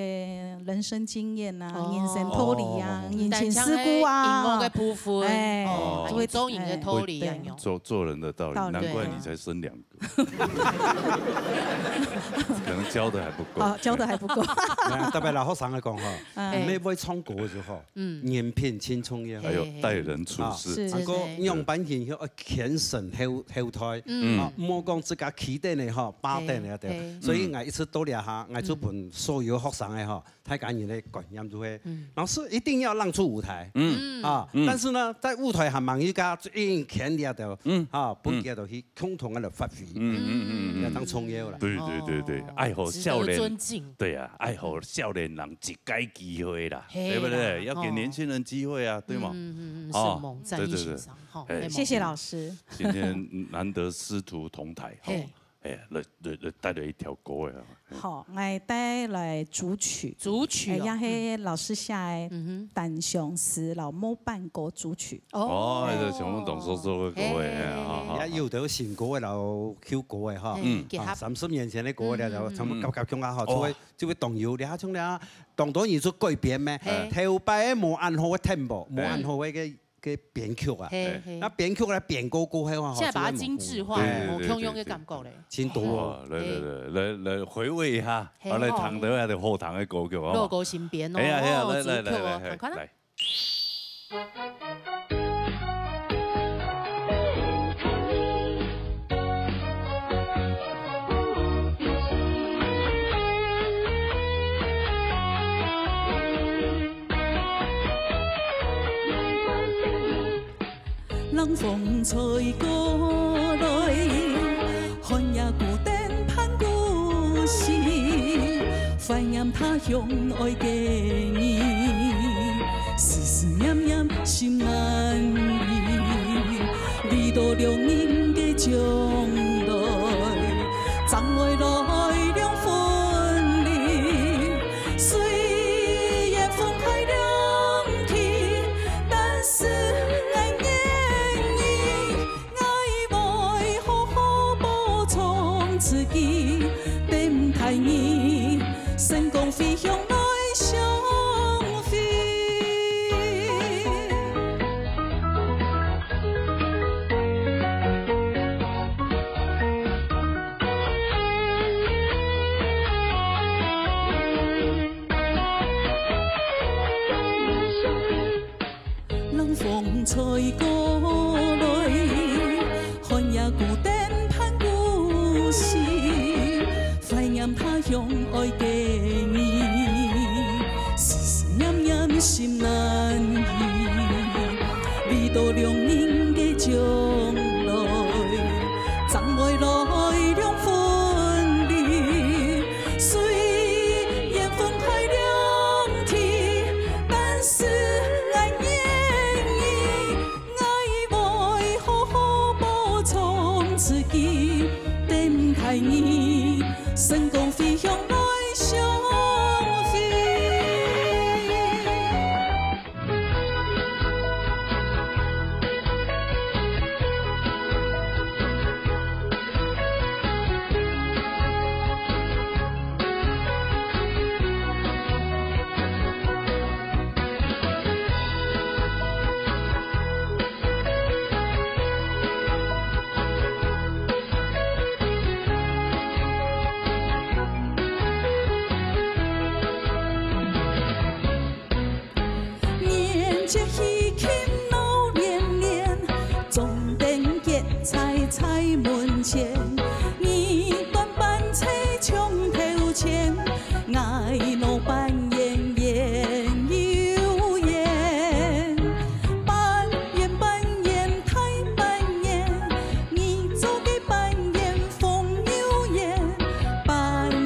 人生經驗啊，哦。人生道理啊，哦。人情世故啊。但像那音樂的部分，哎，哦。就會，還有做音樂的道理啊，對，有。做，做人的道理，道理。難怪你才生兩個。可能教得還不夠。哦，教得還不夠。哎，特別老學生來講哈，嗯。你們會唱歌的時候，嗯。人品真重要。還有待人處事。啊，是。還有樣般形要虔誠後，後代，嗯。啊，莫講自家企等个哈，霸等个，對。嘿。所以𠊎一直到這下，𠊎就分所有學生个哈， 大家人个觀念就係，嗯。老師一定要讓出舞台，嗯。啊，嗯。但是呢，在舞台還吂一家，就硬牽這條，嗯。啊，分佢兜去共同个來發揮，嗯，嗯，嗯，嗯。也當重要啦。對，對，對，對，哦，愛護少年，值得尊敬。對啊，愛護少年人一個機會啦，嘿啦，對不對？要給年輕人機會啊，哦。對嗎？嗯，嗯，嗯，哦，是猛，讚一欣賞，對，對，對。吼，哎，嘿，猛。謝謝老師。今天難得師徒同台，吼。嘿。 哎，來，來，來帶了一條歌呀。好，𠊎帶來主曲。主曲哦。哎，也係老師寫个，嗯哼。《單相思》摎《無伴歌》主曲。哦，這全部董叔叔个歌哎，嘿。哈，哈，哈。也有兜新歌个摎舊歌个哈。嘿，嗯。結合。啊，三十年前个歌个，嗯，嗯，嗯。全部夾夾共下哈，哦。就會，就會當有，你看像你看，當多人就改編咩，嘿。頭擺个無恁好个tempo，無恁好个个 个編曲啊。嘿，嘿。該編曲來編過過後啊，現在把它精緻化，對，對，對，無共樣个感覺咧。真多啊。哇，來，來，來，來，來回味一下，嘿，啊，來聽著啊，後堂个歌曲，好無？老歌新編哦，哎呀，哎呀，哦，來，來，來，主曲哦，來，來，趕快啦。來。 冷風吹過來，寒夜孤單伴孤星，懷念他鄉愛个人，思思念念心難離。為著兩人个將來，正會來兩分離。 雖然分開兩地，但是𠊎願意，𠊎會好好保重自己，等待你乘光飛翔來相會。吹過來，寒夜孤單伴孤星，懷念他鄉愛个你，思思念念心難移。為著兩人个將來，正會來兩分離。雖然分開兩地，但是愛念你。 愛會好好保重自己，等待你，乘高飛翔來相會。年節喜慶鬧連連，粽燈結彩在門前。你端粄菜搶頭前，𠊎挼粄圓圓又圓。粄圓粄圓大粄圓，你做个粄圓紅又圓。粄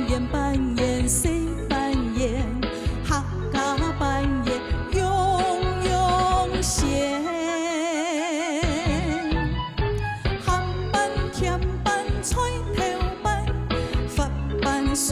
圓粄圓細粄圓， 客家粄圓樣樣鮮。鹹粄甜粄菜頭粄，發粄水